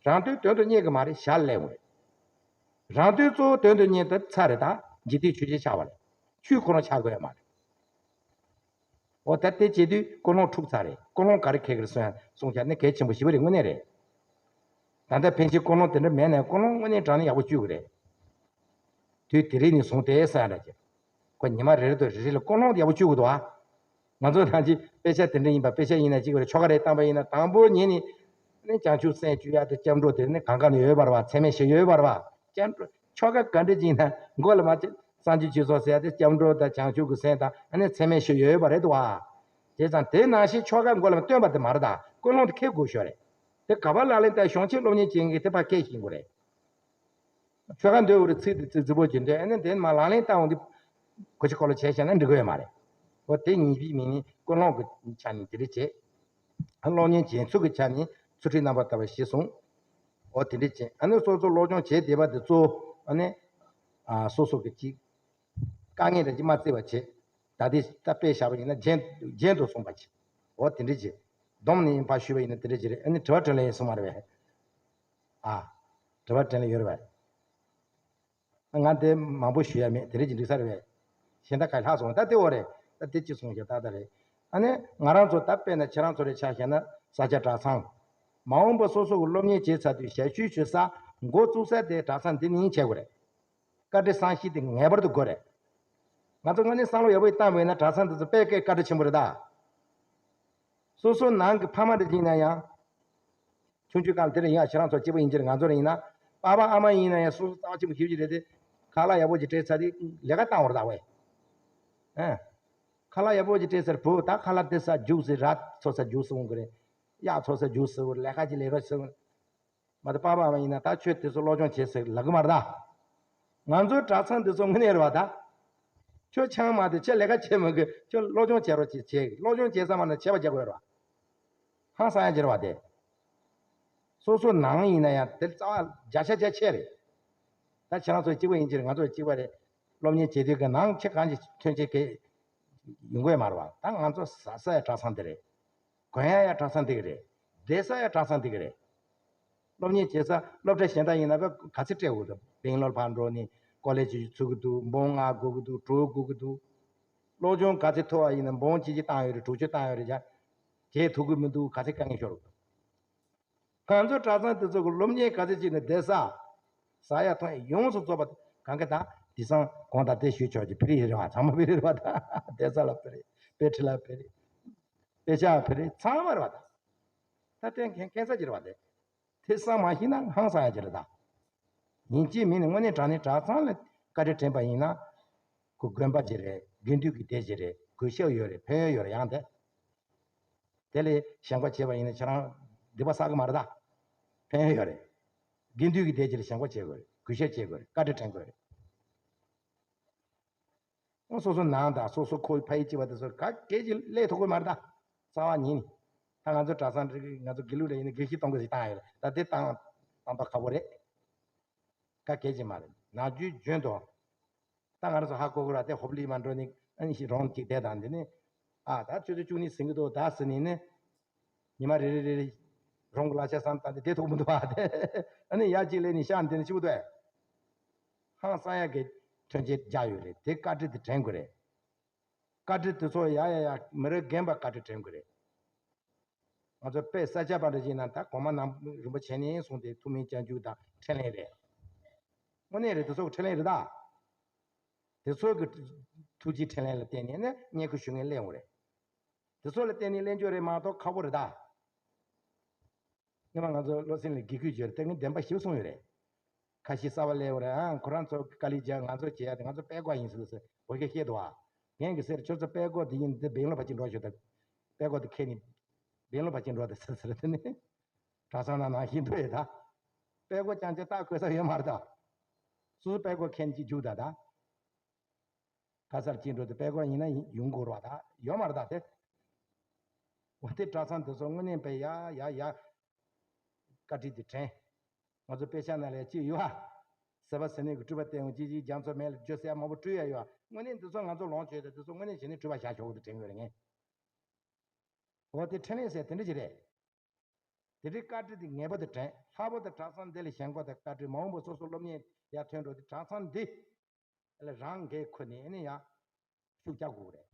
རང་དོན་དོན་དུ་གཉེར་གི་མ་རེད། ཞར་ལས་འོང་རེད། རང་དོན་གཙོ་བོ་དོན་དུ་གཉེར་ཏེ་ཚར་རེད། ད་འཇིག་རྟེན་ཆོས་ཅན་ཆགས་པ་རེད། ཆོས་ཁོ་རང་ཆགས་དགོས་ཡ་མ་རེད། འོ་ད་དེ་བྱེད་དུས་ཀུན་སློང་འཁྲུག་ཚར་རེད། ཀུན་སློང་ག་རེ་འཁེལ་གི་རེད་གསུང་ཡ་གསུང་བྱ་ནི་གལ་ཆེན་པོ་ཞེ་པོ་རེད། དངོས་གནས་རེད། ད་ལྟ་ཕན་ཆད་ཀུན་སློང་དེ་འདྲ་མེད་ན་ཀུན་སློང་དངོས་གནས་དྲང་གནས་ཡག་པོ་སྤྱོད་གི་རེད། དུས་དེ་རིང་ནས་བཟུང་སྟེ་ཟེར་ཡ་འདྲ་ཅིག་ཁོ་ཉི་མ་རེ་རེ་དང་རེ་རེ་ལ་ཀུན་སློང་དེ་ཡག་པོ་སྤྱོད་དགོས་འདུག་ཨ། ང་ཚོ་ནང་གི་དཔེ་ཆ་དེ་འདྲ་ཡིན་པ། དཔེ་ཆ་ཡིན་ན་གཅིག་པ་རེད། ཆོ་ག་རེ་བཏང་པ་ཡིན་ན་དང་པོ་ཉིད་ནས་ནི་བྱང་ཆུབ་སེམས་བསྐྱེད་ཡ་དེ་སྐྱབས་འགྲོ་དེ་ནི་གང་ག་ནས་ཡོད་པ་རེད་བ། ཚད་མེད་བཞི་ཡོད་པ་རེད་བ། སྐྱབས་འགྲོ་ཆོ་ག་ག་འདྲ་ཅིག་ཡིན་ན་མགོ་ལ་མ་ཆེ་སངས་རྒྱས་ཆོས་ཚོགས་ཟེར་ཡ་དེ་སྐྱབས་འགྲོ་དང་བྱང་ཆུབ་ཀྱི་སེམས་དང་ཨ་ནི་ཚད་མེད་བཞི་ཡོད་པ་རེད་འདུག་བ། བྱས་ཙང་དེ་ནང་བཞིན་ཆོ་ག་མགོ་ལ་མ་བཏོན་པ་དེ་མ་རེད། ད་ཀུན་སློང་དེ་འཁེལ་དགོས་ཤོག་རེད། དེ་ག་པར་ལག་ལེན་བསྟར། གཞུང་ཆེན་སློབ་གཉེར་བྱེད་མཁན་དེ་ཕར་འཁེལ་ཤེས་དགོས་རེད། ཆོ་ག་འདོན་དགོས་རེད། ཚིག་དེ་ཚིག་རྫིག་པོ་ཅིག་འདོན། ཨ་ནི་དེ་མར་ལག་ལེན་བསྟར་འོང་དུས་གོ་ཆ་འཁོར་ལོ་བྱས་བཞག་ན་འགྲིག་གི་ཡོད་མ་རེད། འོ་དེ་ཉིད་པའི་མིང་ནི་ཀུན་སློང་གི་ཆ་ནས་དེ་འདྲ་བྱེད། ཨ་སློབ་གཉེར་བྱེད་ཚུལ་གྱི་ཆ་ནས་ཚུལ་ཁྲིམས་རྣམ་པར་དག་པ་ཞེས་གསུངས། འོ་དེ་འདྲ་བྱེད། ཨ་ནི་སོ་སོ་སློབ་སྦྱོང་བྱེད་བསྡད་པ་དེ་ཚོ་ཨ་ནི་ཨ་སོ་སོ་གི་ཅིག་དཀའ་ངལ་རེ་ཅིག་མ་བརྩི་བ་བྱེད། ད་དེ་ད་དཔེ་བཞག་པ་ཡིན་ན་རྒྱན་རྒྱན་དུ་གསུངས་པ་བྱེད། འོ་དེ་འདྲ་བྱེད། སྡོམ་ནི་ཕར་ཞུས་པ་ཡིན་ན་དེ་འདྲ་བྱེད་རེད། ཨ་ནི་དྲི་བ་དྲིས་ལན་ཡིན་གསུངས་པ་རེད་པས། ཨ། དྲི་བ་དྲིས་ལན་ཡོད་རེད་པས། ང་དེ་མང་པོ་ཞུ་ཡ་མེད། དེ་རིང་གི་འགྲིག་ས་རེད་པས། གཞན་དག་ག་ལྷག་སོང་། ད་དེ་འོ་རེད། ད་དེ་ཅི་གསུང་བཞག་ད་ད་རེད། ཨ་ནི་ང་རང་ཚོ་ད་དཔེར་ན་ཁྱེད་རང་ཚོ་རེ་ཆ་བཞག་ན་ས་སྐྱ་གྲྭ་ཚང་། མ་འོངས་པ་སོ་སོ་གི་སློབ་གཉེར་བྱེད་ཚར་དུས་ཞབས་ཞུ་ཞུ་ས་འགོ་བཙུགས་ས་དེ་གྲྭ་ཚང་འདི་ནས་བྱེད་དགོས་རེད། བཀའ་དྲིན་བསམ་ཤེས་དེ་ངེས་པར་དུ་དགོས་རེད། ང་ཚོ་དངོས་གནས་བསམ་བློ་ཡག་པོ་ཞིག་བཏང་བས་ན་གྲྭ་ཚང་འདི་ཚོ་དཔེ་སྐད་བཀའ་དྲིན་ཆེན་པོ་རེད་ད། སོ་སོ་ནང་གི་ཕ་མ་འདྲ་ཅིག་ཡིན་ན་ཡང་། ཆུང་ཆུང་སྒང་དེ་རིང་ཡང་ཁྱེད་རང་ཚོ་སྐྱིད་པོ་ཡིན་གྱི་རེད། ང་ཚོ་རིང་ཡིན་ན། པ་ཕ་ཨ་མ་ཡིན་ན་ཡང་སོ་སོ་རྩ་བ་ཆེན་པོ་ཞེ་པོ་ཅིག་རེད་དེ། ཁ་ལག་ཡག་པོ་ཅིག་སྤྲད་ཚར་དུས་ལས་ཀ་བཏང་བར་ད་བས། ཨ། ཁ་ལག་ཡག་པོ་ཅིག་སྤྲད་ཚར་བུ་ད་ཁ་ལག་དེ་ས་རྒྱུགས་སེ་ར་འཚོ་ས་རྒྱུགས་སེ་འོང་གི་རེད། གཡག་འཚོ་ས་རྒྱུགས་སེ་འོང་། ལས་ཀ་ཅིག་ལས་རོགས་བྱེད་འོང་། མ་གཏོགས་པ་ཕ་མ་ཡིན་ན་ད་ཁྱོད་དེ་ཚོ་སློབ་སྦྱོང་བྱེད་ཟེར་ལབ་གི་མ་རེད་ད། ང་ཚོའི་གྲྭ་ཚང་འདི་ཚོ་དངོས་གནས་རེད་བ་ད། ཁྱོད་ཆང་མ་དེ་ཁྱོད་ལས་ཀ་བྱེད་མི་དགོས། ཁྱོད་སློབ་སྦྱོང་བྱེད་རོགས་བྱེད་བྱེད། སློབ་སྦྱོང་བྱེད་ས་མ་ན་བྱེད་པ་བྱེད་དགོས་རེད་བ། ཧང་སང་ཡ་བྱེད་རེད་བ་དེ། སོ་སོ་ནང་ཡིན་ན་ཡང་དེ་རྩ་བ་བརྒྱ་ཆ་བརྒྱ་ཆད་རེད། ད་ཁྱེད་རང་ཚོ་གཅིག་པ་ཡིན་གྱི་རེད། ང་ཚོ་གཅིག་པ་རེད། སློབ་གཉེར་བྱེད་དུས་ཀྱི་ནང་ཁྱེད་གང་གི་ཐོན་སྐྱེད་གི་ཡོང་གི་ཡོད་མ་རེད་བ། ད་ང་ཚོ་ཟ་ས་ཡ་གྲྭ་ཚང་འདི་རེད། གོན་ཡ་ཡ་གྲྭ་ཚང་འདི་གི་རེད། བསྡད་ས་ཡ་གྲྭ་ཚང་འདི་གི་རེད། སློབ་གཉེར་བྱེད་ས་སློབ་གྲྭ་གཞན་དག་ཡིན་ན་ག་ག་ཚོད་སྤྲད་དགོས་འདུག་སྦེང་ལོར་ཕར་འགྲོ་ནས་ཀོ་ལེ་ཇི་ཚུགས་ཀྱི་འདུག་འབུམ་ལྔ་དགོས་ཀྱི་འདུག་དྲུག་དགོས་ཀྱི་འདུག་སློབ་སྦྱོང་ག་ཚོད་མཐོ་བ་ཡིན་ན་འབུམ་གཅིག་གཅིག་བཏང་ཡོད་རེད། དྲུག་ཅུ་བཏང་ཡོད་རེད། བརྒྱ་བྱེད་ཐུབ་ཀྱི་མི་འདུག་ག་ཚོད་དཀའ་ངལ་ཤོར་འདུག་ང་ཚོ་གྲྭ་ཚང་དེ་ཚོ་གི་སློབ་གཉེར་ག་ཚོད་བྱས་ནས་བསྡད་ས། ཟ་ཡ་འཐུང་ཡ་ཡོངས་སུ་རྫོགས་པ་གང་ག་ད་དེང་སང་གོང་དང་དེ་ཞུས་ཆོག་གི་ཕི་རི་རེད་བ། ཚང་མ་ཕི་རི་རེད་བ་ད། བསྡད་ས་ལ་ཕི་རི། དཔེ་ཁྲིད་ལ་ཕི་རི། དཔེ་ཆ་ཕི་རི། ཚང་མ་རེད་བ་ད། ད་དེ་མཁན་མཁན་ས་ཅིག་རེད་བ་དེ། དེ་བསམ་མ་ཤེས་ན་ཧང་སང་ཡ་ཅིག་རེད་ད། ཡིན་གཅིག་མིན་ནི་དངོས་གནས་དྲང་གནས་གྲྭ་ཚང་ལ་བཀའ་དྲིན་དྲན་པ་ཡིན་ན། ཁོ་དགོན་པ་ཅིག་རེད། དགེ་འདུན་གྱི་སྡེ་ཅིག་རེད། གུས་ཞབས་ཡོད་རེད། ཕན་ཡོན་ཡོད་རེད། ཡང་དེ། དེ་ལས་ཞེན་ཁོག་བྱས་པ་ཡིན་ན་ཁྱེད་རང་སྡིག་པ་བསགས་ཀྱི་མ་རེད་ད། ཕན་ཡོན་ཡོད་རེད། དགེ་འདུན་གྱི་སྡེ་ཅིག་ལ་ཞེན་ཁོག་བྱེད་དགོས་རེད། གུས་ཞབས་བྱེད་དགོས་རེད། བཀའ་དྲིན་དྲན་དགོས་རེད། ཨོ་སོ་སོ་ནང་དང་སོ་སོ་ཁོའི་ཕ་ཡུལ་སྐྱིད་པ་དེ་ཚོ་ག་གེ་ཅིག་སླེབས་ཐུབ་ཀྱི་མ་རེད་ད། རྩ་བ་ཉིད་ནས། ད་ང་ཚོ་གྲྭ་ཚང་འགྲིག་གི། ང་ཚོ་དགེ་ལུགས་ལ་ཡིན་ན་དགེ་བཤེས་གཏོང་དགོས་ཟེར་བཏང་ཡོད་རེད། ད་དེ་བཏང་བཏང་པ་ཁག་པོ་རེད། ག་གེ་ཅིག་མ་རེད། ནམ་རྒྱུན་རྒྱུན་དུ། ད་ང་རང་ཚོ་ཧ་གོ་གི་ར། དེ་ཧོབ་ལི་མ་འགྲོ་ནི་ཨ་ནི་ཞིག་རོང་གཅིག་བསྡད་དང་། འདི་ནི་ཨ་ད་ཆུ་ཚོད་བཅུ་གཉིས་ཟིན་གི་འདུག་ད་ཟེར་ནས་ནི། ཉི་མ་རེ་རེ་རེ་རེ་རོང་གི་གླ་ཆ་བསམ་བཏང་སྟེ་བསྡད་ཐུབ་མི་འདུག་ཨ། དེ་ཨ་ནི་ཡར་གཅིག་སླེབས་ནས་ཤག་འདི་ནི་ཆུ་བོ་དོད། ཧང་སང་ཡ་གི་ཐོན་སྐྱེད་རྒྱག་ཡོད་རེད། དེ་བཀའ་དྲིན་དེ་དྲན་དགོས་རེད། བཀའ་དྲིན་དེ་ཚོ་ཡ་ཡ་ཡ་མི་རེ་རྒན་པ་བཀའ་དྲིན་དྲན་དགོས་རེད། ང་ཚོ་དཔེ་ས་སྐྱ་པ་འདྲ་ཅིག་ན་ད་གོང་མ་ནམ་རིན་པོ་ཆེ་ནས་བཟུང་སྟེ་ཐུགས་སྨོན་སྐྱབས་འཇུག་དང་འཕྲིན་ལས་རེད། དངོས་གནས་རེད། དེ་ཚོ་གི་འཕྲིན་ལས་རེད་ད། དེ་ཚོ་གི་ཐུགས་རྗེ་འཕྲིན་ལས་ལ་བརྟེན་ནས་ནི་བསྙེན་བཀུར་ཞུ་མཁན་སླེབས་འོང་རེད། དེ་ཚོ་ལ་བརྟེན་ནས་སླེབས་རྒྱུ་རེད་མ་གཏོགས་ཁག་པོ་རེད་ད། སྔོན་མ་ང་ཚོ་བློ་སེང་ལ་དགེ་བསྐོས་བྱས་རེད། དེ་ངས་བདེན་པ་ཞིབ་གསུངས་ཡོད་རེད། ཁ་ཤས་གསར་པ་སླེབས་ཡོད་རེད། ཨང་ཁོ་རང་ཚོ་དཀའ་ལས་རྒྱག་ང་ཚོ་བྱེད་ཡ་དེ་ང་ཚོ་དཔལ་འགོ་ཡིན་ཟེར་ཟེར་འོ་ཁྱེད་བཤད་འདུག་ཨ། ངས་གི་ཟེར་ཁྱོད་ཚོ་དཔལ་འགོ་དེ་ཡིན་དེ་སྦེང་ལོ་ཕར་ཕྱིན་འགྲོ་ཤོག་ད། དཔལ་འགོ་དེ་ཁྱེར་ནས་སྦེང་ལོ་ཕར་ཕྱིན་འགྲོ་དེ་ཟེར་ཟེར། དེ་ནས་གྲྭ་ཚང་ནང་ནང་བཞིན་འགྲོ་ཡོད་ད། དཔལ་འགོ་རྐྱང་རྐྱང་ལྟ་དགོས་ས་ཡོད་མ་རེད་ད། སོ་སོ་དཔལ་འགོ་ཁྱེར་ནས་ཅིག་རྒྱུགས་ད་ད། ག་སར་ཅིག་འགྲོ་དེ་དཔལ་འགོ་ཡིན་ན་ཡོང་དགོས་རེད་བ་ད། ཡོད་མ་རེད་ད་དེ། འོ་དེ་གྲྭ་ཚང་དེ་ཚོ་དངོས་གནས་པའི་ཡ་ཡ་ཡ། བཀའ་དྲིན་དེ་དྲན། ང་ཚོ་དཔེ་ཆ་ནང་ལ་ཅིག་ཡོད་ཨ། ཟེར་བ་ཟེར་ནས་གི་སྤྲུལ་པ་བསྟན་འོང་། ཅིག་ཅིག་རྒྱ་མཚོ་མེ་ལ་བསྒྱུར་ཟེར་ཡ་མང་པོ་སྤྲུལ་ཡ་ཡོད་ཨ། དངོས་གནས་འདི་ཚོ་ང་ཚོ་ལོངས་སྤྱོད་དེ་འདི་ཚོ་དངོས་གནས་བྱས་ནས་སྤྲུལ་པ་བཞག་ཆོག་གི་འདུག་དྲན་གི་ཡོད་རེད་ངས། འོ་དེ་འཕྲིན་ལས་ཟེར་དེ་འདྲ་ཅིག་རེད། དེ་འདྲའི་བཀའ་དྲིན་དེ་ངེས་པར་དུ་དྲན། ལྷག་པར་དུ་གྲྭ་ཚང་འདི་ལ་ཞེན་ཁོག་དང་བཀའ་དྲིན་མ་འོངས་པ་སོ་སོ་སློབ་གཉེར་ཡར་ཐོན་འགྲོ་དུས་གྲྭ་ཚང་འདི་ལ་རང་འགན་ཁུར་ནས་ཨ་ནི་ཡང་ཤུགས་རྒྱག་དགོས་རེད།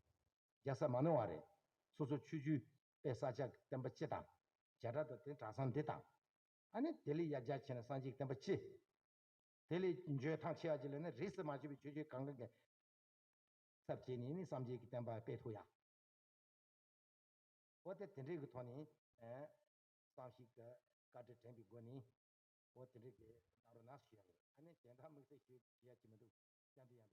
རྒྱག་ས་མ་ནོར་བ་རེད། སོ་སོ་ཆོས་བརྒྱུད་པའི་ས་སྐྱ་གི་བསྟན་པ་སྤྱི་དང་། བྱེ་བྲག་ཏུ་དེ་གྲྭ་ཚང་འདི་དང་། ཨ་ནི་དེ་ལས་ཡར་རྒྱས་ཕྱིན་ན་སངས་རྒྱས་ཀྱི་བསྟན་པ་སྤྱི། དེ་ལས་འཇོན་ཐང་ཆེ་བ་ཅིག་ལས་ནི་རིས་སུ་མ་ཆད་པའི་ཆོས་བརྒྱུད་གང་ག་གི་ཚབ་བྱས་ནས་ནི་སངས་རྒྱས་ཀྱི་བསྟན་པ་སྤེལ་ཐུབ་ཡ། འོ་དེ་དེ་འདྲའི་གི་ཐོག་ནས་ཨེ་བསམ་ཤེས་ཀྱི་བཀའ་དྲིན་དྲན་པའི་སྒོ་ནས། འོ་དེ་འདྲའི་གི་གནང་རོགས་གནང་ཞུ་ཡ་ཡིན། ཨ་ནི་གཞན་དག་དམིགས་བསལ་ཞུ་ཞུ་ཡ་ཅིག་མི་འདུག་བསྐྱར་འདི་ཡང་།